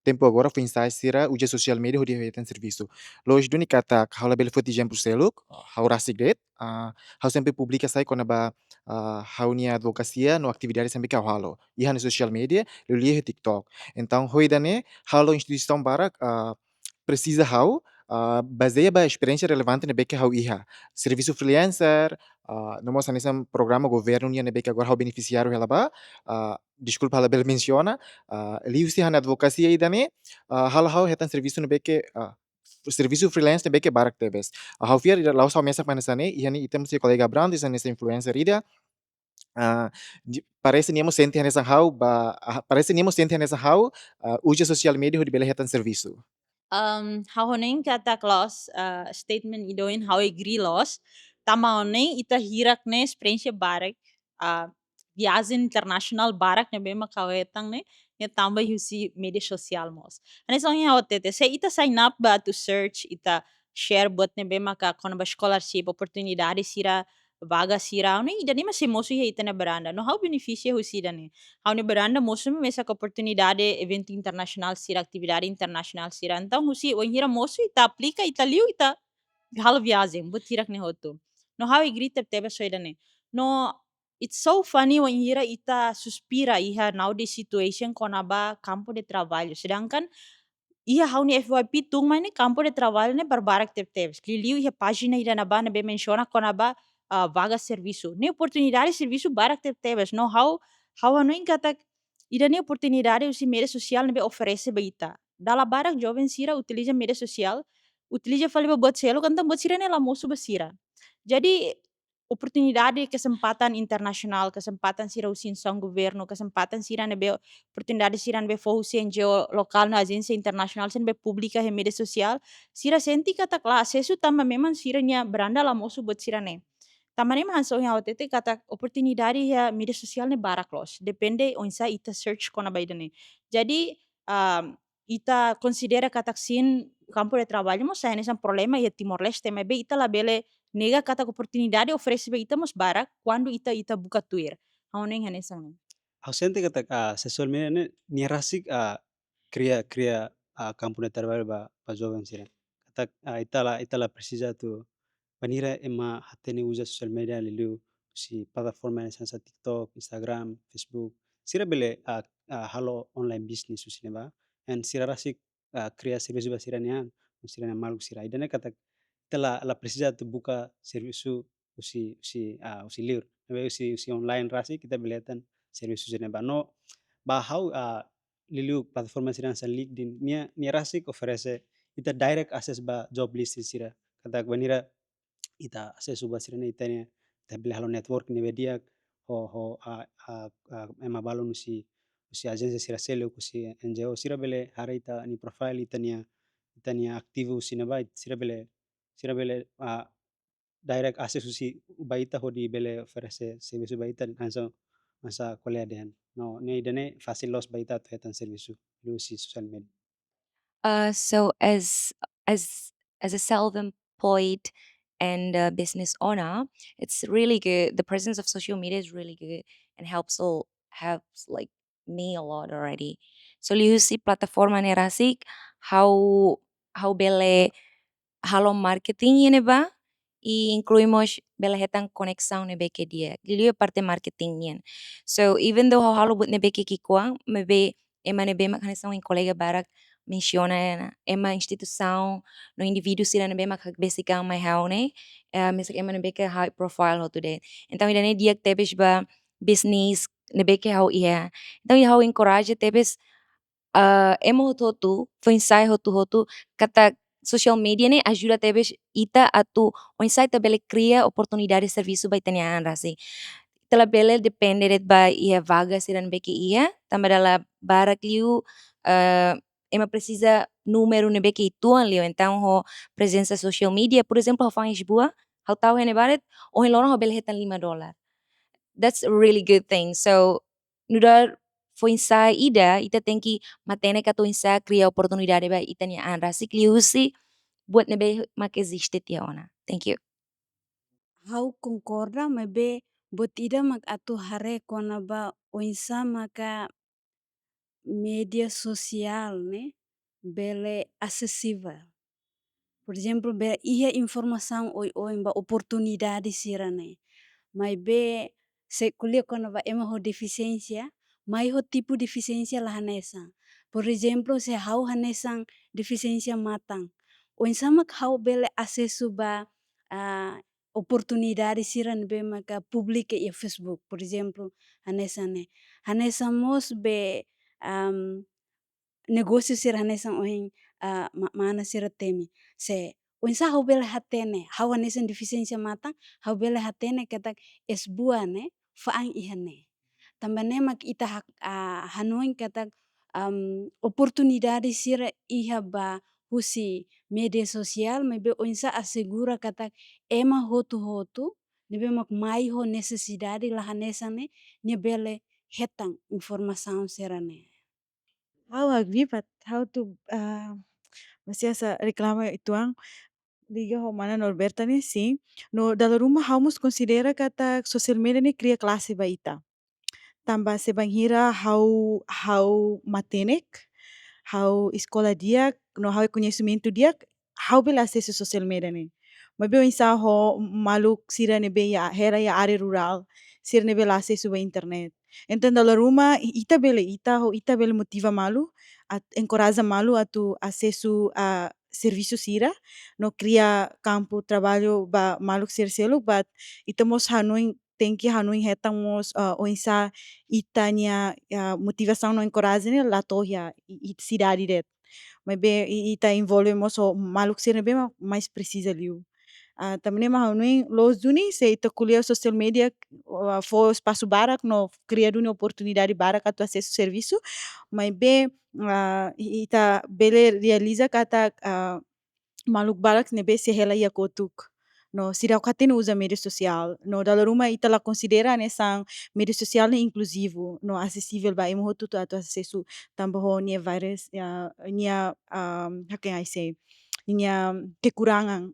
tempu agora foin-sa'e sira uza social media hodi hetan servisu. Loos duni katak ha'u labele foti ezemplu seluk, ha'u rasik de'it, ah, ha'u sempre publika sai kona-ba, ah, ha'u-nia advokasia no atividade sempre ke ha'u halo. Iha ne'e social media, liuliu iha TikTok. Entaun, ho ida-ne'e, halo instituisaun barak, ah, presiza ha'u, ah, bazeia ba esperiénsia relevante ne'ebé ke ha'u iha. Servisu freelancer, ah, no mós hanesan programa governu nian ne'ebé ke agora ha'u benefisiáriu hela ba, ah, deskulpa ha'u labele mensiona, ah, liuhusi ha'u-nia advokasia ida-ne'e, ah, halo ha'u hetan servisu ne'ebé ke, ah, servisu freelance ne'ebé ke barak tebes. Ah, ha'u fiar ida la'ós ha'u mesak mak hanesan ne'e, iha ne'e ita mós iha kolega Brant, hanesan influencer ida, ah, di-, parese nia mós sente hanesan ha'u ba, ah, parese nia mós sente hanesan ha'u, ah, uza social media hodi bele hetan servisu. Um, ha'u hanoin katak loos, ah, statement ida ohin ha'u agree loos, tanba ha'u hanoin ita hirak ne'e esperiénsia barak, ah, viajen internasionál barak ne'ebé mak ha'u hetan ne'e, nia tanba husi média sosiál mós. Hanesan ohin ha'u hatete, se ita sign up ba atu search, ita share buat ne'ebé maka kona-ba scholarship, oportunidade sira, vaga sira, ha'u hanoin ida-ne'e mak sei mosu iha ita-nia beranda. No ha'u benefisia husi ida-ne'e. Ha'u-nia beranda mosu mesak oportunidade eventu internasionál sira, atividade internasionál sira. Entaun husi wainhira mosu ita aplika, ita liu, ita halo viajen, buat hirak ne'e hotu. No ha'u agree tebetebes ho ida-ne'e. No it's so funny wainhira ita suspira iha nowadays situation kona-ba kampu de traballu. Sedangkan iha ha'u-nia F Y P tun mai ne'e kampu de traballu ne'e barbarak tebetebes. Liuliu iha pájina ida-ne'ebá ne'ebé mensiona kona-ba, ah, vaga servisu. Ne'e oportunidade servisu barak tebetebes. No ha'u, ha'u hanoin katak ida-ne'e oportunidade husi média sosiál ne'ebé oferese ba ita. Dala barak joven sira utiliza média sosiál, utiliza fali ba buat seluk, entaun buat sira-ne'e la mosu ba sira. Jadi, oportunidade, kesempatan internasionál, kesempatan sira husi instituisaun governu, kesempatan sira ne'ebé, oportunidade sira ne'ebé fó husi N G O lokál no ajénsia internasionál sira ne'ebé publika iha média sosiál, sira sente katak la asesu tanba memang sira-nia beranda la mosu buat sira-ne'e. Tanba ne'e mak hanesan ohin ha'u hatete katak oportunidade iha média sosiál ne'e barak loos. Depende oinsá ita search kona-ba ida-ne'e. Jadi, ah, ita konsidera katak sin kampu de traballu mós sai hanesan problema iha Timor-Leste, maibé ita labele nega katak oportunidade oferese ba ita mós barak kuandu ita, ita buka tuir. Ha'u hanoin hanesan ne'e. Ha'u sente katak, ah, sosiál média ne'e nia rasik, ah, kria, kria, ah, kampu de traballu ba, ba joven sira. Katak, ah, ita la, ita la presiza atu bainhira ema hatene uza sosiál média liuliu husi plataforma hanesan TikTok, Instagram, Facebook. Sira bele, ah, ah, halo online business husi ne'ebá. And sira rasik, ah, kria servisu ba sira-nia an, sira-nia maluk sira. Ida-ne'e katak ita la, la presiza atu buka servisu husi, husi, ah, husi liur. Ne'ebé husi, husi online rasik ita bele hetan servisu husi ne'ebá. No ba ha'u, ah, liuliu plataforma sira hanesan LinkedIn, nia, nia rasik oferese ita direct access ba job list sira. Katak bainhira ita asesu ba sira-ne'e ita-nia, ita bele halo network ne'ebé di'ak ho, ho, ah, ah, ah, ema balun husi, husi ajénsia sira seluk, husi N G O, sira bele haree ita-nia profile, ita-nia, ita-nia ativu husi ne'ebá, sira bele, sira bele, ah, direct access husi ba ita hodi bele oferese servisu ba ita hanesan, hanesan kolega dehan. No, ne'e ida-ne'e fasil loos ba ita atu hetan servisu liuhusi sosiál média. Uh, so as, as, as a self-employed and a business owner, it's really good. The presence of social media is really good and helps all, helps, like, me a lot already. So liuhusi plataforma ne'e rasik, ha'u, ha'u bele halo marketing iha ne'ebá, i inklui mós bele hetan koneksaun ne'ebé ke di'ak. Liuliu parte marketing nian. So even though ha'u halo buat ne'ebé ke ki'ikoan, maibé ema ne'ebé mak hanesan ohin kolega barak mensiona, ema instituisaun no indivíduu sira ne'ebé mak hakbesik an mai ha'u ne'e, eh, mesak ema ne'ebé ke high profile hotu de'it. Entaun ida-ne'e di'ak tebes ba business ne'ebé ke ha'u iha. Entaun ha'u encourage tebes, eh, ema hotu-hotu, foin-sa'e hotu-hotu, katak social media ne'e ajuda tebes ita atu oinsá ita bele kria oportunidade servisu ba ita-nia an rasik. Ita labele depende de'it ba iha vaga sira ne'ebé ke iha, tanba dala barak liu, eh, ema presiza númeru ne'ebé ke uitoan liu, entaun ho prezensa social media, por ezemplu, ha'u fa'an iis-boot, ha'u tau iha ne'ebá de'it, ohin loron ha'u bele hetan lima dolar. That's a really good thing. So, nu'udar foin-sa'e ida, ita tenke matenek atu oinsá kria oportunidade ba ita-nia an rasik liuhusi buat ne'ebé mak eziste tiha ona. Thank you. Ha'u konkorda, maibé buat ida mak atu haree kona-ba oinsá maka média sosiál ne'e bele asesivel. Por ezemplu, bele iha informasaun oioin ba oportunidade sira-ne'e. Maibé se ko'alia kona-ba ema ho defisiénsia, mai ho tipu defisiénsia la hanesan. Por ezemplu, se ha'u hanesan defisiénsia matan, oinsá mak ha'u bele asesu ba, ah, oportunidade sira ne'ebé maka publika iha Facebook, por ezemplu, hanesan ne'e. Hanesan mós be, am, negósiu sira hanesan ohin, ah, ma-, mana sira temi. Se, oinsá ha'u bele hatene, ha'u hanesan defisiénsia matan, ha'u bele hatene katak iis-boot ne'e fa'an iha ne'e. Tanba ne'e mak ita hak-, ah, hanoin katak, am, oportunidade sira iha ba husi média sosiál, maibé oinsá asegura katak ema hotu-hotu ne'ebé mak mai ho nesesidade la hanesan ne'e, nia bele hetan informasaun sira-ne'e. Ha'u agree, but ha'u atu, ah, masih asa reklama uitoan liga ho mana Norberta ne'e, sin. No dala ruma ha'u mós konsidera katak sosial media ne'e kria klase ba ita. Tanba se bainhira ha'u, ha'u matenek, ha'u eskola di'ak, no ha'u koñesimentu di'ak, ha'u bele asesu sosial media ne'e. Maibé oinsá ho maluk sira ne'ebé iha, hela iha área rurál, sira ne'ebé la asesu ba internet. Entaun dala ruma i-, ita bele, ita ho, ita bele motiva malu, atu enkoraja malu atu asesu, ah, servisu sira, no kria kampu traballu ba maluk sira seluk, but ita mós hanoin, tenke hanoin hetan mós, ah, oinsá ita-nia, ah, motivasaun no enkoraja ne'e la to'o iha i-, i-, sidade de'it. Maibé i-, ita envolve mós ho maluk sira ne'ebé ma-, mais presiza liu. Ah, tanba ne'e mak ha'u hanoin loos duni se ita ko'alia sosial media, ah, fó espasu barak no kria duni oportunidade barak atu asesu servisu. Maibé, ah, i-, ita bele realiza katak, ah, maluk barak ne'ebé sei hela iha kotuk. No seidauk hatene uza media sosiál. No dala ruma ita la konsidera hanesan media sosiál ne'e inkluzivu no asesivel ba ema hotu atu asesu tanba ho nia várias, ah, nia, ah, haken ai sei, nia kekurangan,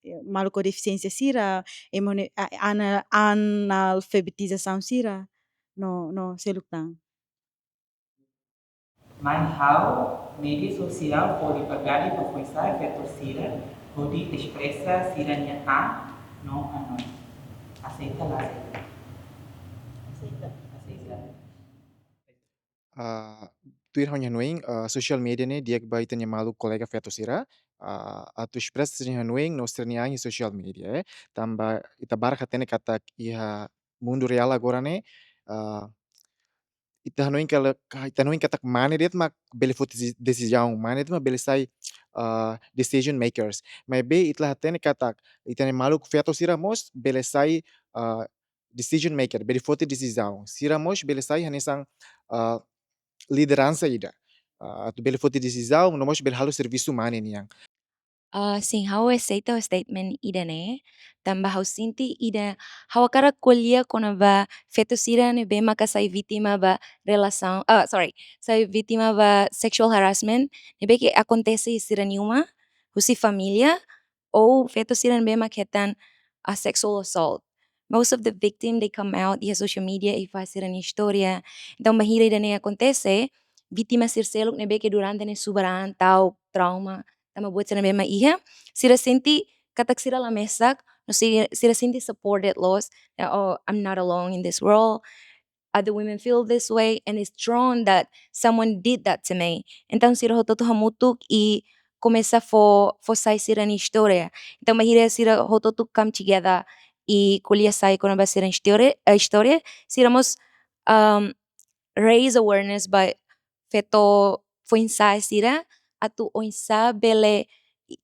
eh, maluk ho defisiénsia sira, ema ne'e, a-, ana-, analfabetizasaun sira, no, no seluk tan. Mai ha'u, media sosiál fó liberdade ba foin-sa'e feto sira hodi espresa sira-nia an no hanoin. Aseita la aseita? Aseita. Aseita. Ah, tuir ha'u-nia hanoin, ah, sosial media ne'e di'ak ba ita-nia maluk kolega feto sira, ah, atu espresa sira-nia hanoin no sira-nia an iha sosial media, eh. Tanba ita barak hatene katak iha mundu reál agora ne'e, ah, ita hanoin kala-, ka-, ita hanoin katak mane de'it mak bele foti desi-, desizaun, mane de'it mak bele sai, ah, decision makers. Maibé ita la hatene katak ita-nia maluk feto sira mós bele sai, ah, decision maker, bele foti desizaun. Sira mós bele sai hanesan, ah, lideransa ida. Ah, atu bele foti desizaun, no mós bele halo servisu mane nian. Ah, sin, ha'u aseita statement ida-ne'e, tanba ha'u sente ida, ha'u hakarak ko'alia kona-ba feto sira ne'ebé maka sai vítima ba relasaun, ah, sorry, sai vítima ba sexual harassment, ne'ebé ke akontese iha sira-nia uma, husi família, ou feto sira ne'ebé mak hetan, ah, sexual assault. Most of the victim, they come out iha social media, i fahe sira-nia istória. Entaun, bainhira ida-ne'e akontese, vítima sira seluk ne'ebé ke durante ne'e subar an, ta'uk, trauma, tanba buat sira ne'ebé mak iha, sira sente katak sira la mesak, no sira, sira sente supported loos, that, "Oh, I'm not alone in this world. Other women feel this way, and it's strong that someone did that to me." Entaun, sira hotu-hotu hamutuk i komesa fó, fó sai sira-nia istória. Entaun, bainhira sira hotu-hotu come together i ko'alia sai kona-ba sira-nia istória, eh, istória, sira mós, um, raise awareness ba feto foin-sa'e sira, atu oinsá bele,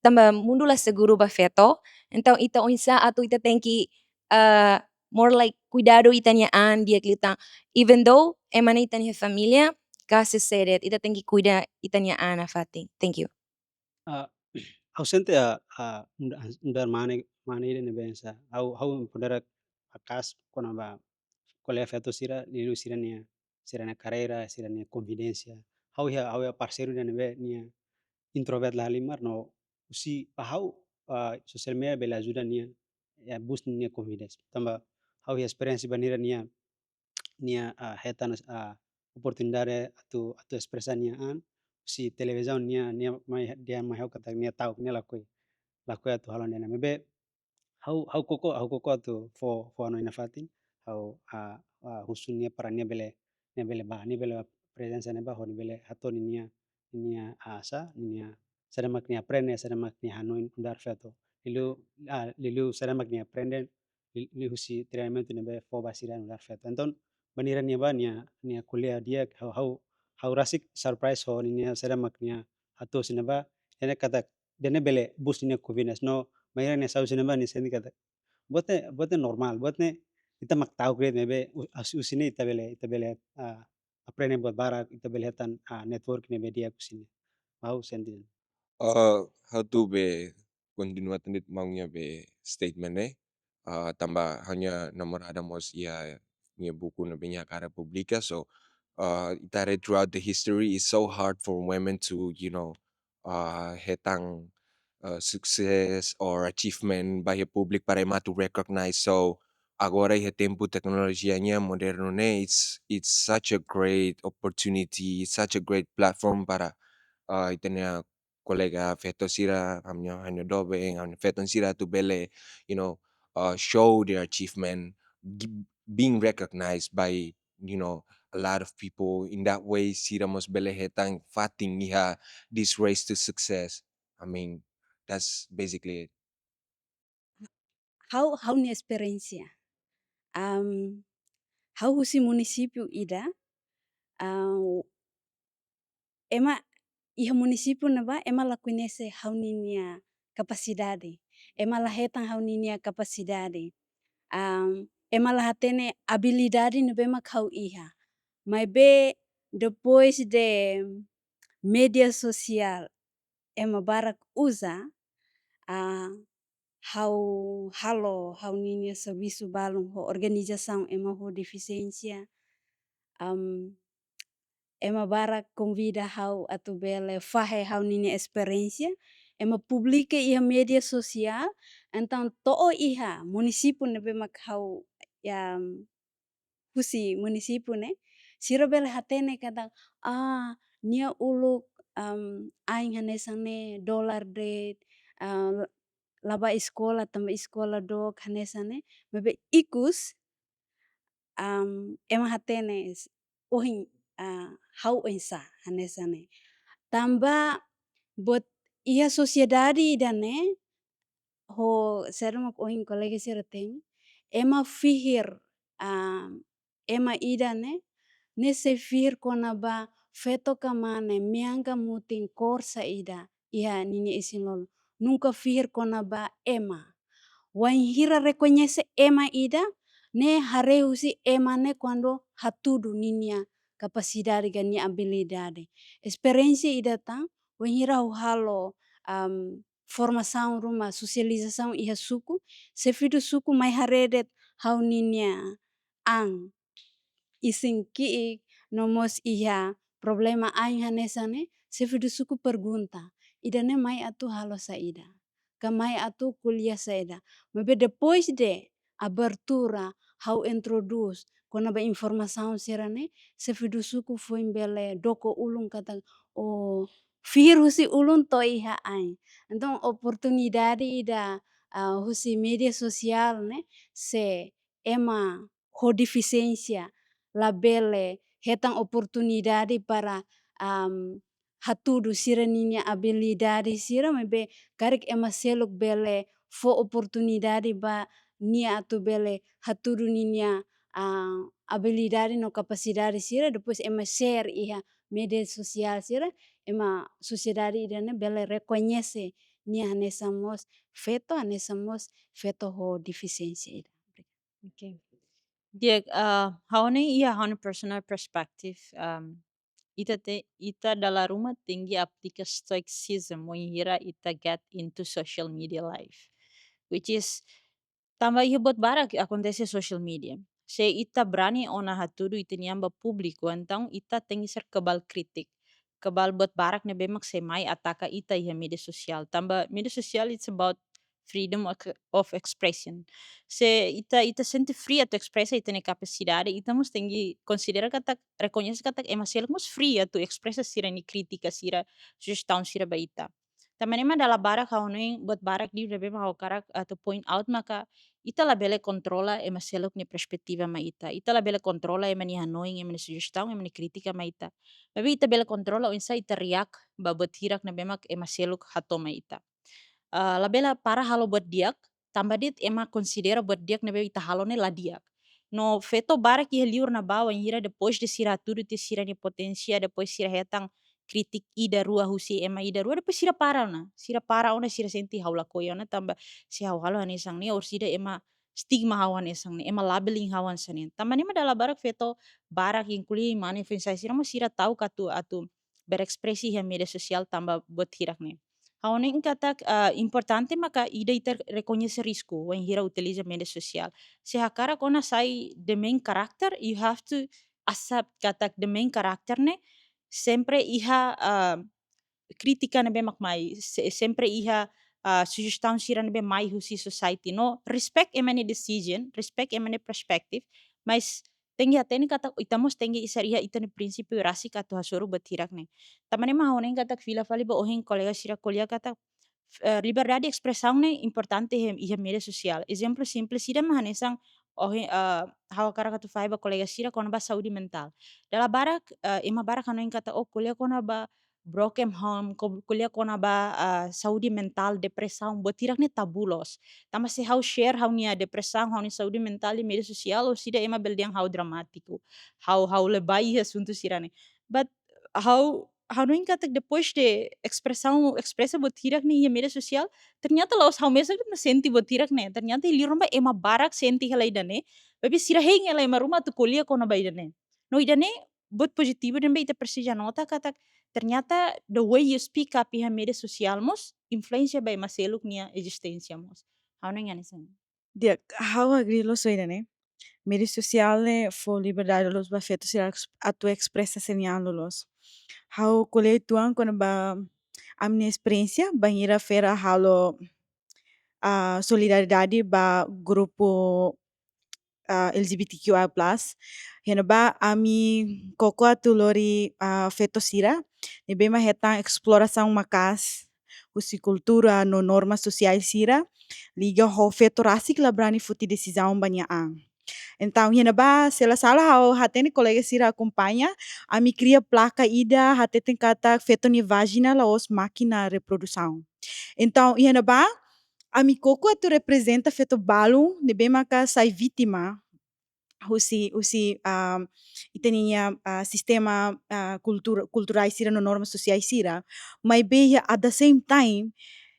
tanba mundu la seguru ba feto, entaun ita oinsá atu ita tenke, ah, more like kuidadu ita-nia an di'ak liután. Even though ema ne'e ita-nia família, ka seseret, ita tenke kuida ita-nia an nafatin. Thank you. Ah, ha'u sente, ah, ah, nu'udar, nu'udar mane, mane ida ne'ebé hanesan, ha'u, ha'u empodera maka'as kona-ba kolega feto sira, liuliu sira-nia, sira-nia karreira, sira-nia konfidénsia. Ha'u iha, ha'u iha parseiru ida ne'ebé nia introvert la halimar no husi ba ha'u, ah, sosial media bele ajuda nia, ya, boost nia konfidénsia. Tanba ha'u iha esperiénsia bainhira nia, nia, ah, hetan, ah, oportunidade atu, atu espresa nia an, husi televizaun nia, nia mai, dehan mai ha'u katak nia ta'uk, nia lakohi, lakohi atu halo ne'e. Maibé, ha'u, ha'u koko, ha'u koko atu fó, fó hanoin nafatin, ha'u, ah, ah, husu nia para nia bele, nia bele bá, nia bele bá prezensa ne'ebá, hodi bele hato'o ninia, ninia, ah, sá, ninia, saida mak nia aprende, saida mak nia hanoin nu'udar feto. Liuliu, ah, liuliu saida mak nia aprende, li-, liuhusi treinamentu ne'ebé fó ba sira nu'udar feto. Entaun, bainhira nia bá, nia, nia ko'alia di'ak, ha'u, ha'u, ha'u rasik surprise ho ninia saida mak nia hato'o husi ne'ebá, nia katak, ida-ne'e bele boost nia confidence. No, bainhira nia sa'e husi ne'ebá, nia sente katak, buat ne'e, buat ne'e normál, buat ne'e ita mak ta'uk de'it, maibé, hu-, husi, husi ne'e ita bele, ita bele, ah, aprende buat barak, ita bele hetan, ah, network ne'ebé di'ak husi ne'e. Ha'u sente. Ah, ha'u atu be kontinua tan de'it maun nia be statement ne'e. Ah, tanba ha'u-nia namorada mós iha nia buku ne'ebé nia hakarak publika, so uh, ita haree throughout the history, it's so hard for women to, you know, uh, hetan, uh, success or achievement ba iha públiku para ema atu recognize. So agora iha tempu teknolojia nian modernu ne'e, it's, it's such a great opportunity, it's such a great platform para, uh, ita-nia kolega feto sira, ha'u-nia, ha'u-nia doben, ha'u-nia feton sira atu bele, you know, uh, show their achievement, gi-, being recognized by, you know, a lot of people. In that way, sira mós bele hetan fatin iha this race to success. I mean, that's basically it. Ha'u-nia esperiénsia. Am, ha'u husi munisípiu ida, ah, ema iha munisípiu ne'ebá, ema la koñese ha'u-ninia kapasidade. Ema la hetan ha'u-ninia kapasidade. Am, ema la hatene abilidade ne'ebé mak ha'u iha. Maibé depois de média sosiál ema barak uza, ah, ha'u halo ha'u-ninia servisu balun ho organizasaun ema ho defisiénsia. Am, ema barak konvida ha'u atu bele fahe ha'u-ninia esperiénsia. Ema publika iha média sosiál, entaun to'o iha munisípiu ne'ebé mak ha'u, ya, husi munisípiu ne'e, sira bele hatene katak, ah, nia uluk, am, ain hanesan ne'e, dolar de'it, ah, la bá eskola, tanba eskola dook hanesan ne'e, maibé ikus, am, ema hatene s-, ohin, ah, ha'u oinsá hanesan ne'e. Tanba buat iha sosiedade ida-ne'e, ho saida mak ohin kolega sira tein, ema fihir, ah, ema ida-ne'e, ne'e sei fihir kona-ba feto ka mane, mean ka mutin, kór saida iha ninia isin-lolon. Nunka fihir kona-ba ema. Wainhira rekoñese ema ida, ne'e haree husi ema ne'e kuandu hatudu ninia kapasidade ka nia abilidade. Esperiénsia ida tan, wainhira ha'u halo, am, formasaun ruma sosializasaun iha suku, xefe suku mai haree de'it ha'u-ninia an isin ki'ik, no mós iha problema ain hanesan ne'e, xefe suku pergunta, ida-ne'e mai atu halo saida, ka mai atu ko'alia saida. Maibé depois de abertura, ha'u introdús kona-ba informasaun sira-ne'e, xefe suku foin bele doko ulun katak, oh, fihir husi ulun to'o iha ain. Entaun, oportunidade ida, ah, husi média sosiál ne'e, se ema ho defisiénsia labele hetan oportunidade para, am, hatudu sira-ninia abilidade sira, maibé karik ema seluk bele fó oportunidade ba nia atu bele hatudu ninia, ah, abilidade no kapasidade sira, depois ema share iha média sosiál sira, ema sosiedade ida-ne'e bele rekoñese nia hanesan mós feto, hanesan mós feto ho defisiénsia ida. Oke. Di'ak, ah, ha'u-nia, iha ha'u-nia personal perspective, um, ita te-, ita dala ruma tenke aplika stoicism wainhira ita get into social media life. Which is, tanba iha buat barak akontese social media. Se ita brani ona hatudu ita-nia an ba públiku, entaun ita tenke ser kebal kritik. Kebal buat barak ne'ebé mak sei mai ataka ita iha média sosiál. Tanba média sosiál, it's about freedom of, of expression. Se ita, ita sente free atu espresa ita-nia kapasidade, ita mós tenke konsidera katak, rekoñese katak ema seluk mós free atu espresa sira-nia krítika, sira, sujestaun sira ba ita. Tanba ne'e mak dala barak ha'u hanoin buat barak ida ne'ebé mak ha'u hakarak atu point out maka ita labele kontrola ema seluk nia perspetiva mai ita. Ita labele kontrola ema nia hanoin, ema nia sujestaun, ema nia krítika mai ita. Maibé ita bele kontrola oinsá ita react ba buat hirak ne'ebé mak ema seluk hato'o mai ita. Ah, labele para halo buat di'ak, tanba de'it ema konsidera buat di'ak ne'ebé ita halo ne'e la di'ak. No feto barak iha li'ur ne'ebá wainhira depois de sira hatudu tiha sira-nia poténsia, depois sira hetan krítika ida rua husi ema ida rua, depois sira para ona. Sira para ona, sira sente ha'u lakohi ona tanba se ha'u halo hanesan ne'e, orsida ema stigma ha'u hanesan ne'e, ema label ha'u hanesan ne'e. Tanba ne'e mak dala barak feto barak, inklui mane foin-sa'e sira mós sira ta'uk atu, atu berekspresi iha média sosiál tanba buat hirak ne'e. Ha'u hanoin katak, ah, importante maka ida ita rekoñese risku wainhira utiliza média sosiál. Se hakarak ona sai the main character, you have to accept katak the main character ne'e sempre iha, ah, krítika ne'ebé mak mai, se-, sempre iha, ah, sujestaun sira ne'ebé mai husi society. No, respect ema nia decision, respect ema nia perspective, mas tenke hatene katak ita mós tenke iha sira-nia, iha ita-nia prinsípiu rasik atu hasoru buat hirak ne'e. Tanba ne'e mak ha'u hanoin katak fila fali ba ohin kolega sira ko'alia katak, eh, liberdade de espresaun ne'e importante iha, iha média sosiál. Ezemplu simples ida mak hanesan ohin, eh, ha'u hakarak atu fahe ba kolega sira kona-ba saúde mentál. Dala barak, eh, ema barak hanoin katak, oh, ko'alia kona-ba broken home, ko-, ko'alia kona-ba, ah, saúde mentál, depresaun, buat hirak ne'e tabu loos. Tanba se ha'u share ha'u-nia depresaun, ha'u-nia saúde mentál iha média sosiál, orsida ema bele dehan ha'u dramátiku. Ha'u, ha'u lebay iha asuntu sira ne'e. But ha'u, ha'u hanoin katak depois de espresaun, espresa buat hirak ne'e iha média sosiál, ternyata la'ós ha'u mesak de'it mak sente buat hirak ne'e. Ternyata iha li'ur ruma ema barak sente hela ida-ne'e. Maibé sira hein hela ema ruma atu ko'alia kona-ba ida-ne'e. No ida-ne'e buat pozitivu ne'ebé ita presiza nota katak ternyata the way you speak up iha média sosiál mós influénsia ba ema seluk nia ezisténsia mós. Ha'u hanoin hanesan ne'e. Di'ak, ha'u agree loos ho ida-ne'e. Média sosiál ne'e fó liberdade loos ba feto sira atu espresa sira-nia an loloos. Ha'u ko'alia uitoan kona-ba ami-nia esperiénsia bainhira Fera halo, ah, solidariedade ba grupu, ah, L G B T Q I plus. Iha ne'ebá ami koko atu lori, ah, feto sira ne'ebé mak hetan esplorasaun maka'as husi kultura no norma sosiál sira, liga ho feto rasik la brani foti desizaun ba nia an. Entaun, iha ne'ebá, se la sala ha'u hatene kolega sira akompaña, ami kria plaka ida hateten katak feto nia vajina la'ós mákina reprodusaun. Entaun, iha ne'ebá, ami koko atu reprezenta feto balun ne'ebé maka sai vítima husi, husi, ah, ita-nia, ah, sistema, ah, kultur-, kulturais sira no norma sosiais sira. Maibé iha at the same time,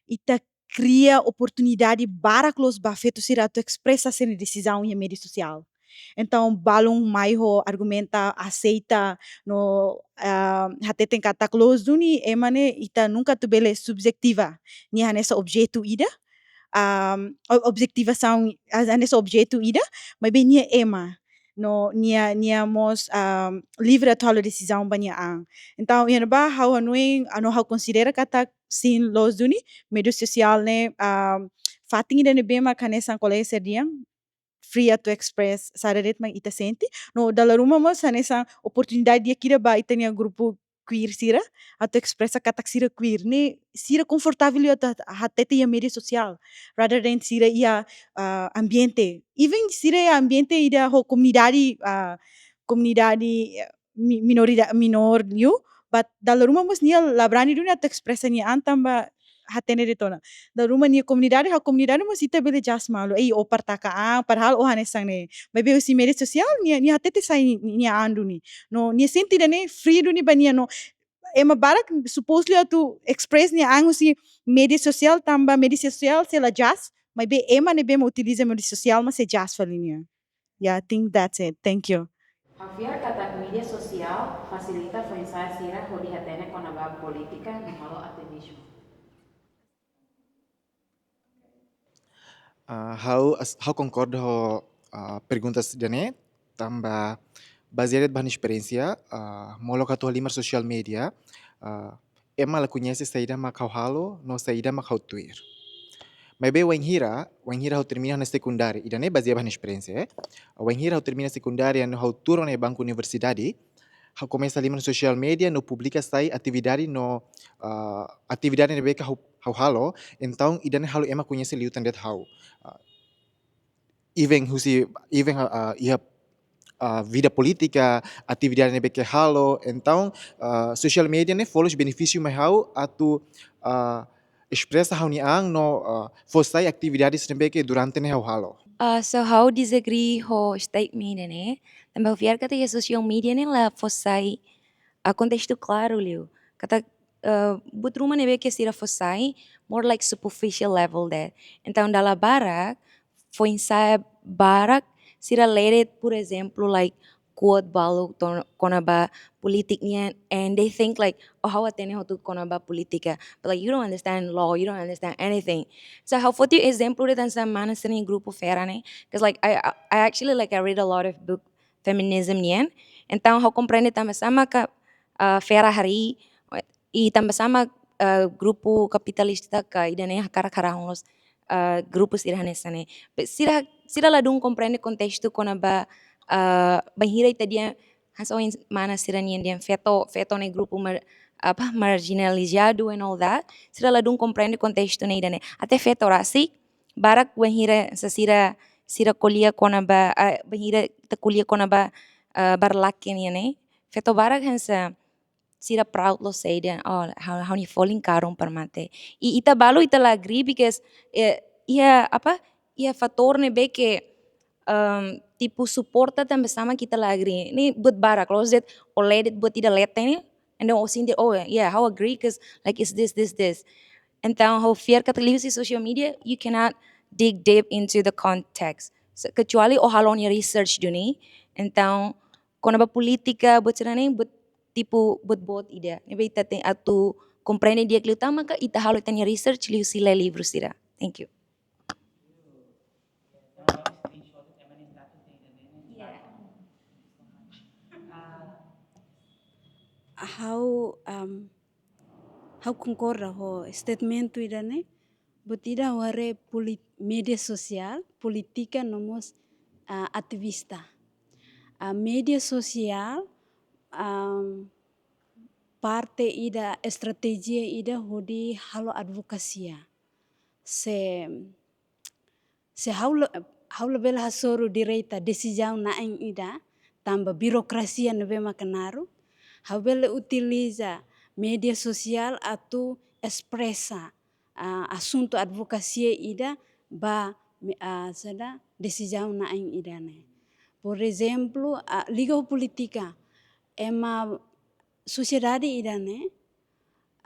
ita kria oportunidade barak loos ba feto sira atu espresa sira-nia desizaun iha média sosiál. Entaun, balun mai ho argumenta, aseita, no, ah, hateten katak loos duni, ema ne'e ita nunka atu bele subjetiva nia hanesan objetu ida, ah, o-, objetivasaun, ah, hanesan objetu ida, maibé nia ema. No nia, nia mós, ah, livre atu halo desizaun ba nia an. Entaun, iha ne'ebá ha'u hanoin, ah, no ha'u konsidera katak sin loos duni, média sosiál ne'e, ah, fatin ida ne'ebé mak hanesan kolega sira dehan, free atu espresa saida de'it mak ita sente. No dala ruma mós hanesan oportunidade di'ak ida ba ita-nia grupu queer sira atu espresa katak sira queer ne'e sira konfortavel atu hat-, hatete iha média sosiál, rather than sira iha, ah, ambiente. Even sira iha ambiente ida ho komunidade, ah, komunidade, eh, mi-, minorida-, minór liu, but dala ruma mós nia la brani duni atu espresa nia an tanba hatene de'it ona. Dala ruma nia komunidade, ha'u komunidade mós ita bele judge malu. Ei, ó partaka an, padahal ó hanesan ne'e. Maibé husi média sosiál, nia, nia hatete sai nia an duni. No, nia sente ida-ne'e free duni ba nia no. Ema barak supposedly atu espresa nia an husi média sosiál tanba média sosiál sei la judge. Maibé ema ne'ebé mak utiliza média sosiál mak sei judge fali nia. Yeah, I think that's it. Thank you. Ha'u fiar katak média sosiál fasilita foin-sa'e sira hodi hatene kona-ba polítika no halo ativizmu. Ah, ha'u as-, ha'u konkorda ho, ah, perguntas ida-ne'e, tanba bazeia ba ha'u-nia esperiénsia, ah, molok atu halimar social media, ah, ema la koñese saida mak ha'u halo, no saida mak ha'u tuir. Maibé wainhira, wainhira ha'u termina ha'u-nia sekundária, ida-ne'e bazeia ba ha'u-nia esperiénsia, eh. Wainhira ha'u termina sekundária, no ha'u tuur iha banku universidade, ha'u komesa halimar social media, no publika sai atividade no, ah, atividade ne'ebé ke ha'u, ha'u halo, entaun ida-ne'e halo ema koñese liután de'it ha'u. Ah, even husi, even, ah, ah, iha, ah, vida polítika, atividade ne'ebé ke halo. Entaun, ah, social media ne'e fó loos benefísiu mai ha'u atu, ah, espresa ha'u-nia an no, ah, fó sai atividades ne'ebé ke durante ne'e ha'u halo. Ah, so ha'u disagree ho statement ne'e, tanba ha'u fiar katak iha social media ne'e la fó sai, ah, kontestu klaru liu. Katak, ah, buat ruma ne'ebé ke sira fó sai, more like superficial level de'it. Entaun dala barak, foin-sa'e barak, sira lee de'it, por ezemplu, like, quote balu to-, kona-ba polítika nian, and they think, like, "Oh, ha'u hatene hotu kona-ba polítika." But, like, you don't understand law, you don't understand anything. So, ha'u foti ezemplu de'it hanesan mana sira-nia grupu Fera ne'e. 'Cause, like, I, I, I actually, like, I read a lot of book feminism nian. Entaun ha'u komprende tanba sá maka, ah, Vera harii, i tanba sá maka, ah, grupu kapitalista ka ida-ne'e hakarak harahun loos, ah, grupu sira hanesan ne'e. Be, sira, sira ladún komprende kontestu kona-ba, ah, bainhira ita dehan, hanesan ohin mana sira-nian dehan feto, feto ne'e grupu mar-, apa, marginalizadu and all that. Sira ladún komprende kontestu ne'e ida-ne'e. Até feto rasik, barak bainhira sá sira, sira ko'alia kona-ba, ah, bainhira ita ko'alia kona-ba, ah, barlake nian ne'e. Feto barak hanesan sira proud loos saida, oh, ha'u, ha'u-nia folin karun para mate. I ita balu ita la agree because, eh, iha apa, iha fatór ne'ebé ke, ehm, tipu suporta tanba sá maka ita la agree. Ne'e buat barak loos de'it, ó lee de'it buat ida leten ne'e, and then ó sente, oh yeah, ha'u agree 'cause like it's this, this, this. Entaun ha'u fiar katak liuhusi social media, you cannot dig deep into the context. So, kecuali ó halo ó-nia research duni. Entaun kona-ba polítika, buat sira-ne'e, buat tipu, buat boot ida. Ne'ebé ita tenke atu komprende di'ak liután maka ita halo ita-nia research liuhusi lee livru sira. Thank you. Ha'u, um, ha'u konkorda ho statement ida-ne'e, buat ida ha'u haree polit-, média sosiál, polítika no mós, ah, ativista. Ah, média sosiál, um, parte ida estratéjia ida hodi halo advokasia. Se, se ha'u la, ha'u labele hasoru direta desizaun na'in ida, tanba birokrasia ne'ebé maka naruk, ha'u bele utiliza média sosiál atu espresa, ah, asuntu advokasia ida ba me-, ah, saida, desizaun na'in ida-ne'e. Por ezemplu, ah, liga ho polítika, ema sosiedade ida-ne'e,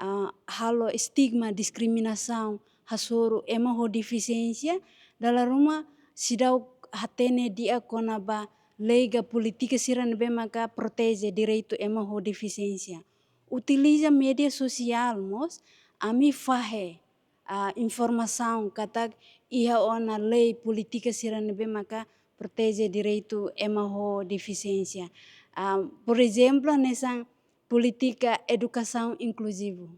ah, halo estigma, diskriminasaun hasoru ema ho defisiénsia, dala ruma seidauk hatene di'ak kona-ba lei ka polítika sira ne'ebé maka proteje direitu ema ho defisiénsia. Utiliza média sosiál mós, ami fahe, ah, informasaun katak iha ona lei, polítika sira ne'ebé maka proteje direitu ema ho defisiénsia. Ah, por ezemplu, hanesan polítika edukasaun inkluzivu.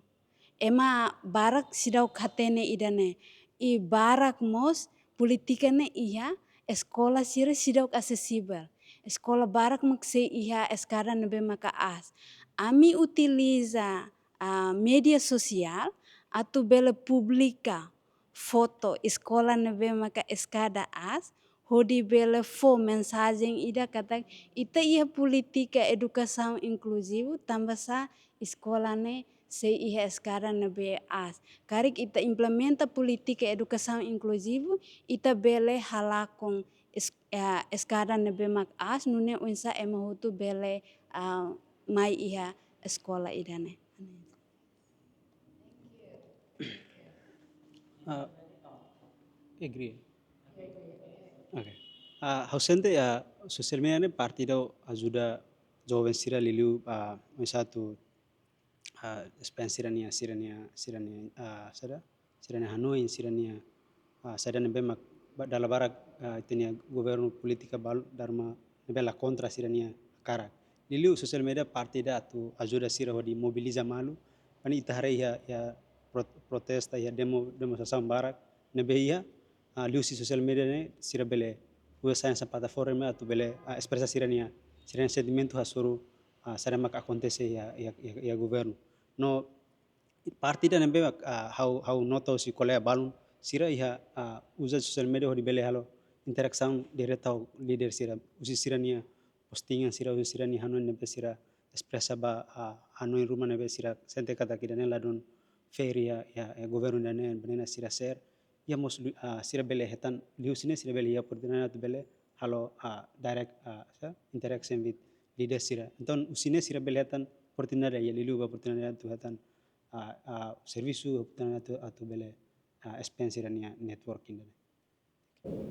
Ema barak seidauk hatene ida-ne'e. I barak mós polítika ne'e iha eskola sira seidauk asesivel. Eskola barak mak sei iha eskada ne'ebé maka aas. Ami utiliza, ah, média sosiál atu bele publika foto eskola ne'ebé maka eskada aas, hodi bele fó mensajen ida katak ita iha polítika edukasaun inkluzivu, tanba sá eskola ne'e sei iha eskada ne'ebé aas. Karik ita implementa polítika edukasaun inkluzivu, ita bele halakon es-, eh, eskada ne'ebé mak aas, nune'e oinsá ema hotu bele, ah, mai iha eskola ida-ne'e. Ah, agree. Oke. Ah, ha'u sente, ah, sosiál media ne'e parte ida ajuda joven sira liuliu, ah, oinsá atu, ah, expand sira-nia, sira-nia, sira-nia, ah, saida, sira-nia hanoin, sira-nia, ah, saida ne'ebé mak ba-, dala barak, ah, ita-nia governu polítika balu dala ruma ne'ebé la kontra sira-nia hakarak. Liuliu sosiál media parte ida atu ajuda sira hodi mobiliza malu. Hanesan ita haree iha, iha pro-, protesta, iha demo, demonstrasaun barak ne'ebé iha, ah, liuhusi sosiál media ne'e sira bele uza sai hanesan plataforma atu bele, ah, espresa sira-nia, sira-nia sentimentu hasoru, ah, saida mak akontese iha, iha, iha, iha governu. No parte ida ne'ebé, ah, ha'u, ha'u nota husi kolega balun sira iha, ah, uza sosiál media hodi bele halo interasaun direta ho líder sira, husi sira-nia postingan sira, husi sira-nia hanoin ne'ebé sira espresa ba, ah, hanoin ruma ne'ebé sira sente katak ida-ne'e ladún fair iha, iha, iha governu ida-ne'e, bele sira share. Iha mós, ah, sira bele hetan, liuhusi ne'e sira bele iha oportunidade atu bele halo, ah, direct, ah, sa, interaction with leader sira. Entaun husi ne'e sira bele hetan oportunidade, iha liuliu ba oportunidade atu hetan, ah, ah, servisu, oportunidade atu, atu bele, ah, expand sira-nia networking.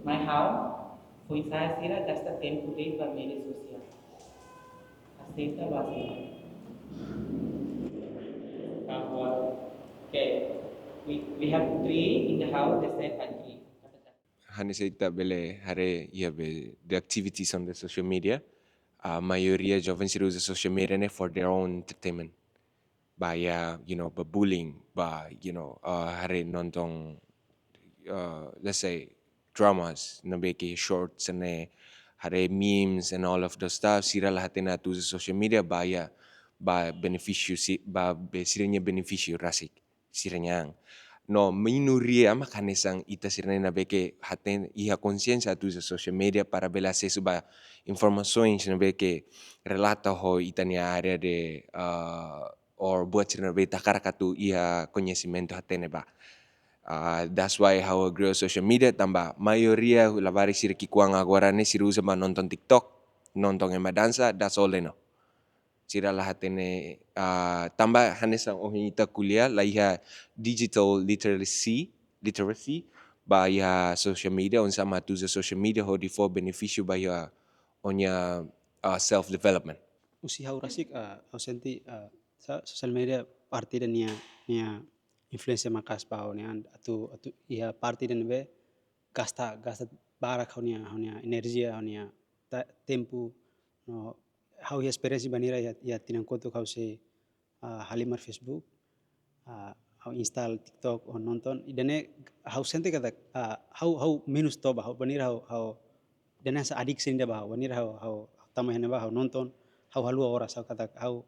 Maibé ha'u, foin-sa'e sira gasta tempu de'it ba média sosiál. Aseita ba sira. Bahwa, okay, we, we have three in the house, they said agree. Hanesan ita bele haree iha be the activities on the social media. Ah, maioria joven sira uza social media ne'e for their own entertainment. Ba iha, you know, ba bullying, ba, you know, ah, haree nonton, ah, let's say, dramas, ne'ebé ke shorts ne'e, haree memes and all of those stuff, sira la hatene atu uza social media ba iha, ba benefísiu si, ba be sira-nia benefísiu rasik sira-nian. No minoria mak hanesan ita sira-ne'e ne'ebé ke hatene iha konsiénsia atu uza social media para bele asesu ba informasaun ne'ebé ke relata ho ita-nia área de, ah, or buat sira ne'ebé ita hakarak atu iha koñesimentu hatene ba. Ah, that's why ha'u agree ho social media, tanba maioria labarik sira ki'ikoan agora ne'e sira uza ba nonton TikTok, nonton ema dansa, that's all they know. Sira la hatene, ah, tanba hanesan ohin ita ko'alia, la iha digital literacy, literacy, ba iha social media, oinsá mak atu uza social media hodi fó benefísiu ba iha ó-nia, ah, self development. Husi ha'u rasik, ah, ha'u sente, ah, sa-, social media parte ida nia, nia influénsia maka'as ba ha'u-nian, atu, atu iha parte ida ne'ebé gasta, gasta barak ha'u-nia, ha'u-nia enerjia, ha'u-nia ta-, tempu, no ha'u iha esperiénsia bainhira iha, iha tinan kotuk ha'u sei, ah, halimar Facebook, ah, ha'u install TikTok, ha'u nonton, ida-ne'e ha'u sente katak, ah, ha'u, ha'u menus toba, ha'u bainhira ha'u, ha'u, ida-ne'e hanesan addiction ida ba ha'u, bainhira ha'u, ha'u, ha'u tama iha ne'ebá ha'u nonton, ha'u haluha oras, ha'u katak ha'u,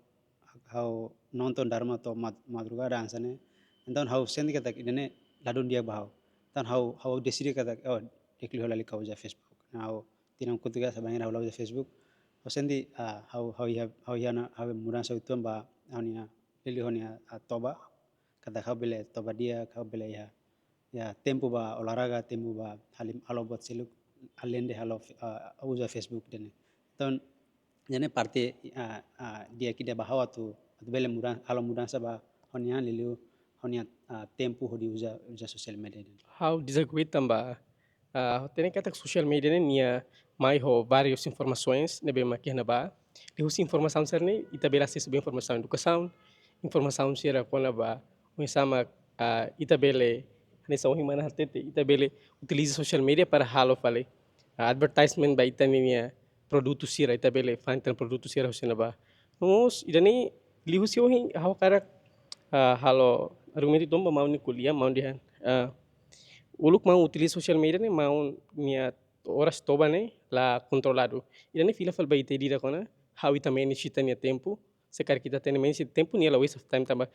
ha'u nonton drama to'o mad-, madrugada hanesan ne'e. Entaun ha'u sente katak ida-ne'e ladún di'ak ba ha'u. Entaun ha'u, ha'u deside katak, oh, di'ak liu ha'u lalika uza Facebook. Nah, ha'u tinan kotuk hanesan bainhira ha'u la uza Facebook. Ha'u sente, ah, ha'u, ha'u iha, ha'u iha ona, ha'u mudansa uitoan ba ha'u-nia, liuliu ha'u-nia, ah, toba. Katak ha'u bele toba di'ak, ha'u bele iha, iha tempu ba olahraga, tempu ba halim-, halo buat seluk, alende halo, ah, uza Facebook ida-ne'e. Entaun, ida-ne'e parte, ah, ah, di'ak ida ba ha'u atu, atu bele mudan-, halo mudansa ba ha'u-nia, liuliu ha'u-nia, ah, tempu hodi uza, uza social media ida-ne'e. Ha'u disagree tanba, ah, hatene katak social media ne'e nia mai ho vários informasaun ne'ebé mak iha ne'ebá. Liuhusi informasaun sira-ne'e, ita bele asesu ba informasaun edukasaun, informasaun sira kona-ba oinsá mak, ah, ita bele, hanesan ohin mana hatete, ita bele utiliza social media para halo fali, ah, advertisement ba ita-nia produtu sira, ita bele fa'an tan produtu sira husi ne'ebá. No mós, ida-ne'e liuhusi ohin ha'u hakarak, ah, halo argumentu uitoan ba maun nia ko'alia, maun dehan, ah, uluk maun utiliza social media ne'e maun nia oras toba ne'e la kontroladu. Ida-ne'e fila fali ba ita ida-idak ona, how ita manage ita-nia tempu, se karik ita hatene manage ita-nia tempu, nia la waste of time tanba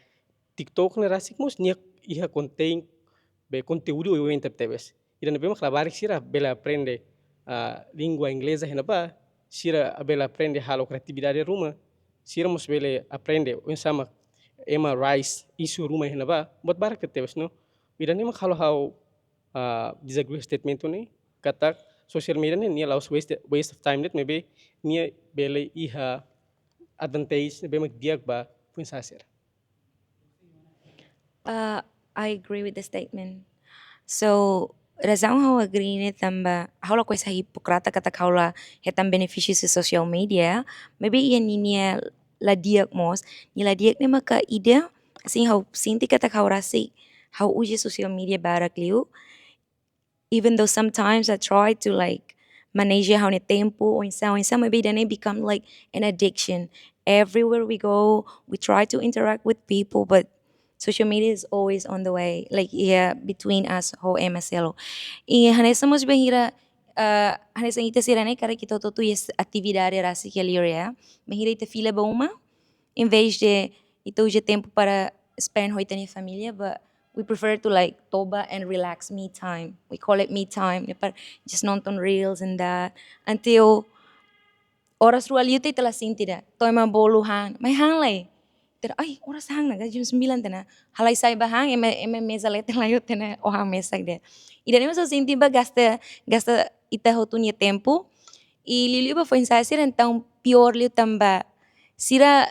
TikTok ne'e rasik mós nia iha konten, be konteúdu oioin tebetebes. Ida ne'ebé mak labarik sira bele aprende, ah, língua ingleza iha ne'ebá, sira bele aprende halo kriatividade ruma, sira mós bele aprende oinsá mak ema raise isu ruma iha ne'ebá, buat barak tebetebes no. Ida-ne'e mak halo ha'u, ah, disagree statement ne'e, katak social media ne'e nia la'ós waste, waste of time de'it, maibé nia bele iha advantage ne'ebé mak di'ak ba foin-sa'e sira. Uh, I agree with the statement. So, razaun ha'u agree ne'e tanba, ha'u lakohi sai hipókrita katak ha'u la hetan benefísiu husi social media, maibé iha ninia la di'ak mós, nia la di'ak ne'e maka ida, hanesan ha'u sente katak ha'u rasik, ha'u uza social media barak liu, even though sometimes I try to, like, manage ha'u-nia tempu, oinsá, oinsá, maibé ida-ne'e become like an addiction. Everywhere we go, we try to interact with people, but social media is always on the way, like, yeah, between us, ho ema seluk. I hanesan mós bainhira, uh, hanesan ita sira-ne'e, karik ita hotu-hotu iha atividade rasik iha li'ur, ya. Bainhira ita fila ba uma, em vez de ita uza tempu para spend ho ita-nia família, but we prefer to, like, toba and relax, me time. We call it me time. Ne'e para just nonton reels and that. Until oras rua liu ita la sente ida. To'o ema bolu han, mai han lai. Ita, ai, oras han ona ka, jam sembilan tiha ona. Halai sai ba han, ema, ema meza leten lai tiha ona, o han mesak de'it. Ida-ne'e mós sente ba gasta, gasta ita hotu nia tempu. I liuliu ba foin-sa'e sira, entaun piór liu tanba sira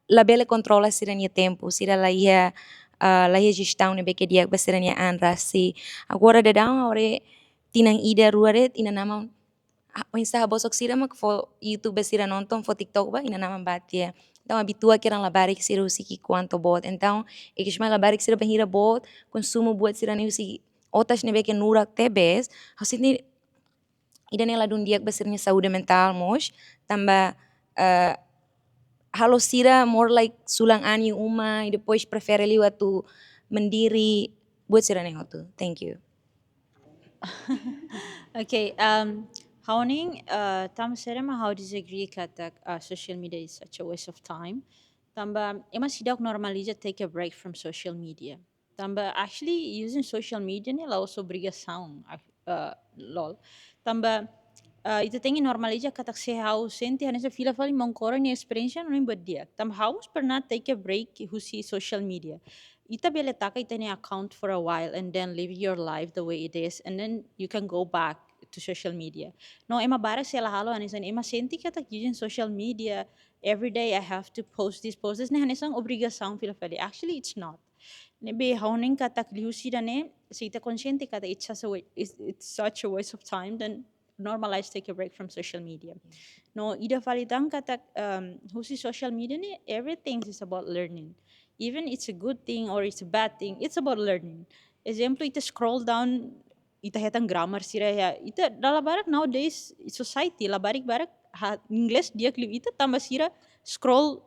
labele kontrola sira-nia tempu, sira la iha, ah, la iha jestaun ne'ebé ke di'ak ba sira-nia an rasik. Agora daudaun agora tinan ida rua de'it, inan-aman, ah, oinsá bosok sira mak fó YouTube ba sira nonton, fó TikTok ba, inan-aman bá tiha. Entaun abitua kedan labarik sira husi ki'ikoan to'o boot. Entaun, ikus mai labarik sira bainhira boot, konsumu buat sira-ne'e husi otas ne'ebé ke nurak tebes, ha'u sente ida-ne'e ladún di'ak ba sira-nia saúde mentál mós, tanba eh, halo sira more like sulan an iha uma, i depois prefere liu atu mandiri, buat sira-ne'e hotu. Thank you. Okay, um, ha'u hanoin, uh, tanba saida mak ha'u disagree katak, uh, social media is such a waste of time. Tanba ema seidauk normaliza take a break from social media. Tanba actually using social media ne'e la'ós obrigasaun, ac-, uh, lol. Tanba, uh, ita tenke normaliza katak se ha'u sente hanesan fila fali maun Cora nia esperiénsia ne'e buat di'ak. Tanba ha'u mós pernah take a break husi social media. Ita bele taka ita-nia account for a while and then live your life the way it is, and then you can go back to social media. No, ema barak sei la halo hanesan, ema sente katak using social media every day, I have to post this, post this, ne'e hanesan obrigasaun fila fali. Actually, it's not. Ne'ebé ha'u hanoin katak liuhusi ida-ne'e, se ita konxiente katak it's such a wa-, it's, it's such a waste of time, then normalize take a break from social media. No, ida fali tan katak, um, husi social media ne'e, everything is about learning. Even it's a good thing or it's a bad thing, it's about learning. Ezemplu, ita scroll down, ita hetan grammar sira iha, ita dala barak nowadays society, labarik barak ha-, English di'ak liu ita tanba sira scroll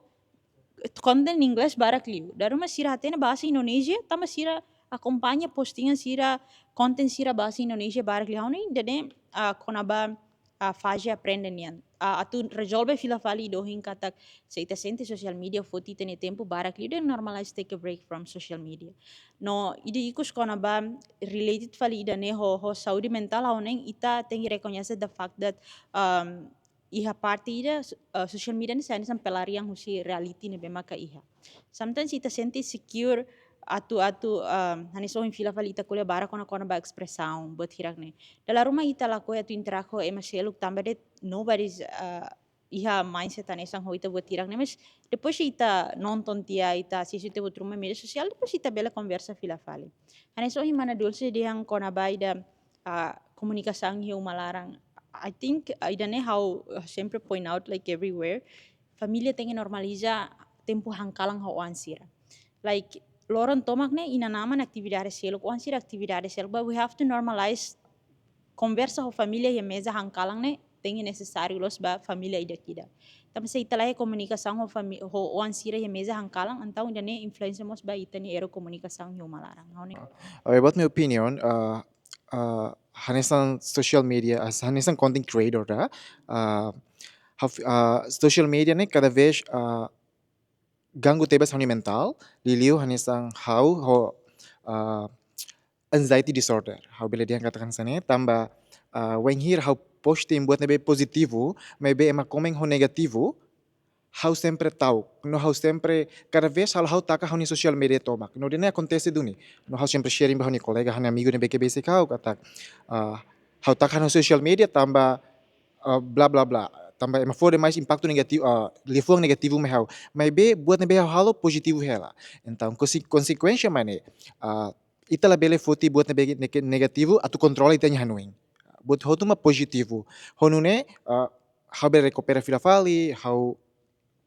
konten English barak liu. Dala ruma sira hatene bahasa Indonesia, tanba sira akompaña postingan sira, konten sira bahasa Indonesia barak liu. Ha'u hanoin ida-ne'e, ah, kona-ba, ah, faze aprende nian. Ah, atu rezolve fila fali ida ohin katak se ita sente social media foti ita-nia tempu barak liu, then normalize take a break from social media. No, ida ikus kona-ba related fali ida-ne'e ho, ho saúde mentál, ha'u hanoin ita tenke rekoñese the fact that, um, iha parte ida, eh, social media ne'e sai hanesan pelarian husi reality ne'ebé maka iha. Sometimes ita sente insecure atu, atu, um, hanesan ohin fila fali ita ko'alia barak kona, kona-ba espresaun, buat hirak-ne'e. Dala ruma ita lakohi atu interact ho ema seluk tanba de'it nobody's, uh, iha mindset hanesan ho ita buat hirak-ne'e, mas depois ita nonton tiha, ita asesu tiha buat ruma media sosiál, depois ita bele konversa fila fali. Hanesan ohin mana Dulce dehan kona-ba ida, ah, komunikasaun iha uma laran. I think, ah, ida-ne'e ha'u, ah, sempre point out, like, everywhere. Família tenke normaliza tempu han-kalan ho oan sira. Like, loron tomak ne'e inan-aman atividade seluk, oan sira atividade seluk, but we have to normalize konversa ho família iha meza han-kalan ne'e tenke nesesáriu loos ba família ida-idak. Tanba se ita la iha komunikasaun ho fami-, ho oan sira iha meza han-kalan, entaun ida-ne'e influénsia mós ba ita-nia erru komunikasaun iha uma laran. Ha'u hanoin. Oke, buat nia opinion, ah, ah, hanesan social media, ah, hanesan content creator ida, ah, ha'u f-, ah, social media ne'e kada vez, ah, ganggu tebes ha'u-nia mentál, liuliu hanesan ha'u ho, ah, anxiety disorder. Ha'u bele dehan katak hanesan ne'e, tanba, ah, wainhira ha'u posting buat ne'ebé pozitivu, maibé ema komen ho negativu, ha'u sempre ta'uk. No ha'u sempre, kada vez ha'u, ha'u taka ha'u-nia social media tomak. No ida-ne'e akontese duni. No ha'u sempre sharing ba ha'u-nia kolega, ha'u-nia amigu ne'ebé ke besik ha'u katak, ah, ha'u taka ha'u-nia social media tanba, ah, bla, bla, bla. Tanba ema fó demais impaktu negativu, ah, liafuan negativu mai ha'u. Maibé buat ne'ebé ha'u halo pozitivu hela. Entaun, konse-, konsekuénsia mak ne'e, ah, ita labele foti buat ne'ebé neg-, negativu atu kontrola ita-nia hanoin. Buat hotu mak pozitivu. Ho nune'e, ah, ha'u bele rekupera fila fali, ha'u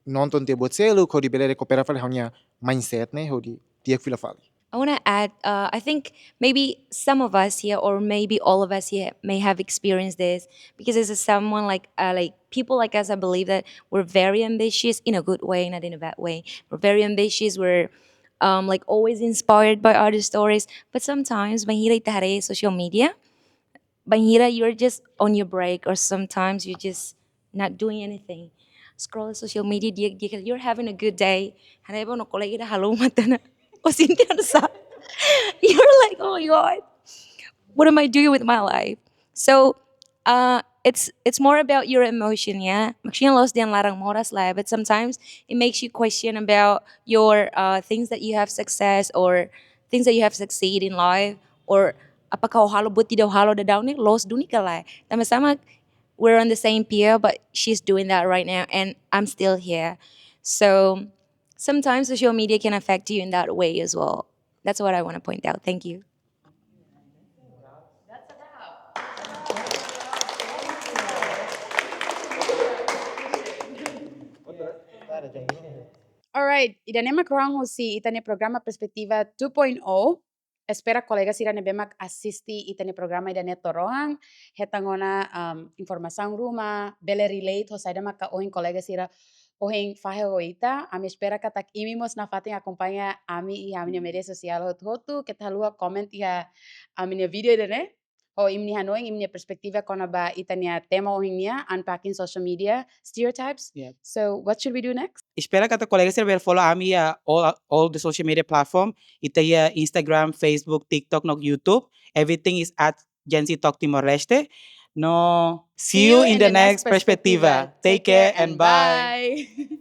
nonton tiha buat seluk, hodi bele rekupera fali ha'u-nia mindset ne'e, hodi di'ak fila fali. I wanna add, uh, I think maybe some of us here, or maybe all of us here, may have experienced this, because as a someone like, uh, like, people like us, I believe that we're very ambitious in a good way, not in a bad way. We're very ambitious. We're, um, like, always inspired by other stories. But sometimes, bainhira ita haree social media, bainhira you're just on your break, or sometimes you're just not doing anything. Scroll social media, di'ak, di'ak, you're having a good day. Haree ba ó-nia kolega ida halo matan ona. Ó sente hanesan, you're like, "Oh my God, what am I doing with my life?" So, uh, it's, it's more about your emotion, ya. Maksudnya loos dehan laran moras lah, but sometimes it makes you question about your, uh, things that you have success or things that you have succeed in life, or apakah ó halo buat ida, ó halo daudaun ne'e loos duni ka lae. Tanba sama, we're on the same pier, but she's doing that right now, and I'm still here. So sometimes social media can affect you in that way as well. That's what I wanna point out. Thank you. Alright, ida-ne'e mak kroan husi ita-nia programa Perspetiva two point oh. Espera kolega sira ne'ebé mak asiste ita-nia programa ida-ne'e to'o ohin, hetan ona, um, informasaun ruma, bele relate ho saida maka ohin kolega sira ohin fahe ho ita. Ami espera katak imi mós nafatin akompaña ami iha ami-nia média sosiál hotu-hotu, keta haluha komenta iha ami-nia vídeo ida-ne'e. Ho imi-nia hanoin, imi-nia perspetiva kona-ba ita-nia tema ohin nian, unpacking social media stereotypes. Yep. So, what should we do next? Espera katak kolega sira bele follow ami iha all, all the social media platform. Ita iha Instagram, Facebook, TikTok, no YouTube. Everything is at Gen Z Talk Timor Leste. No, see you in the next Perspectiva. Take care and bye.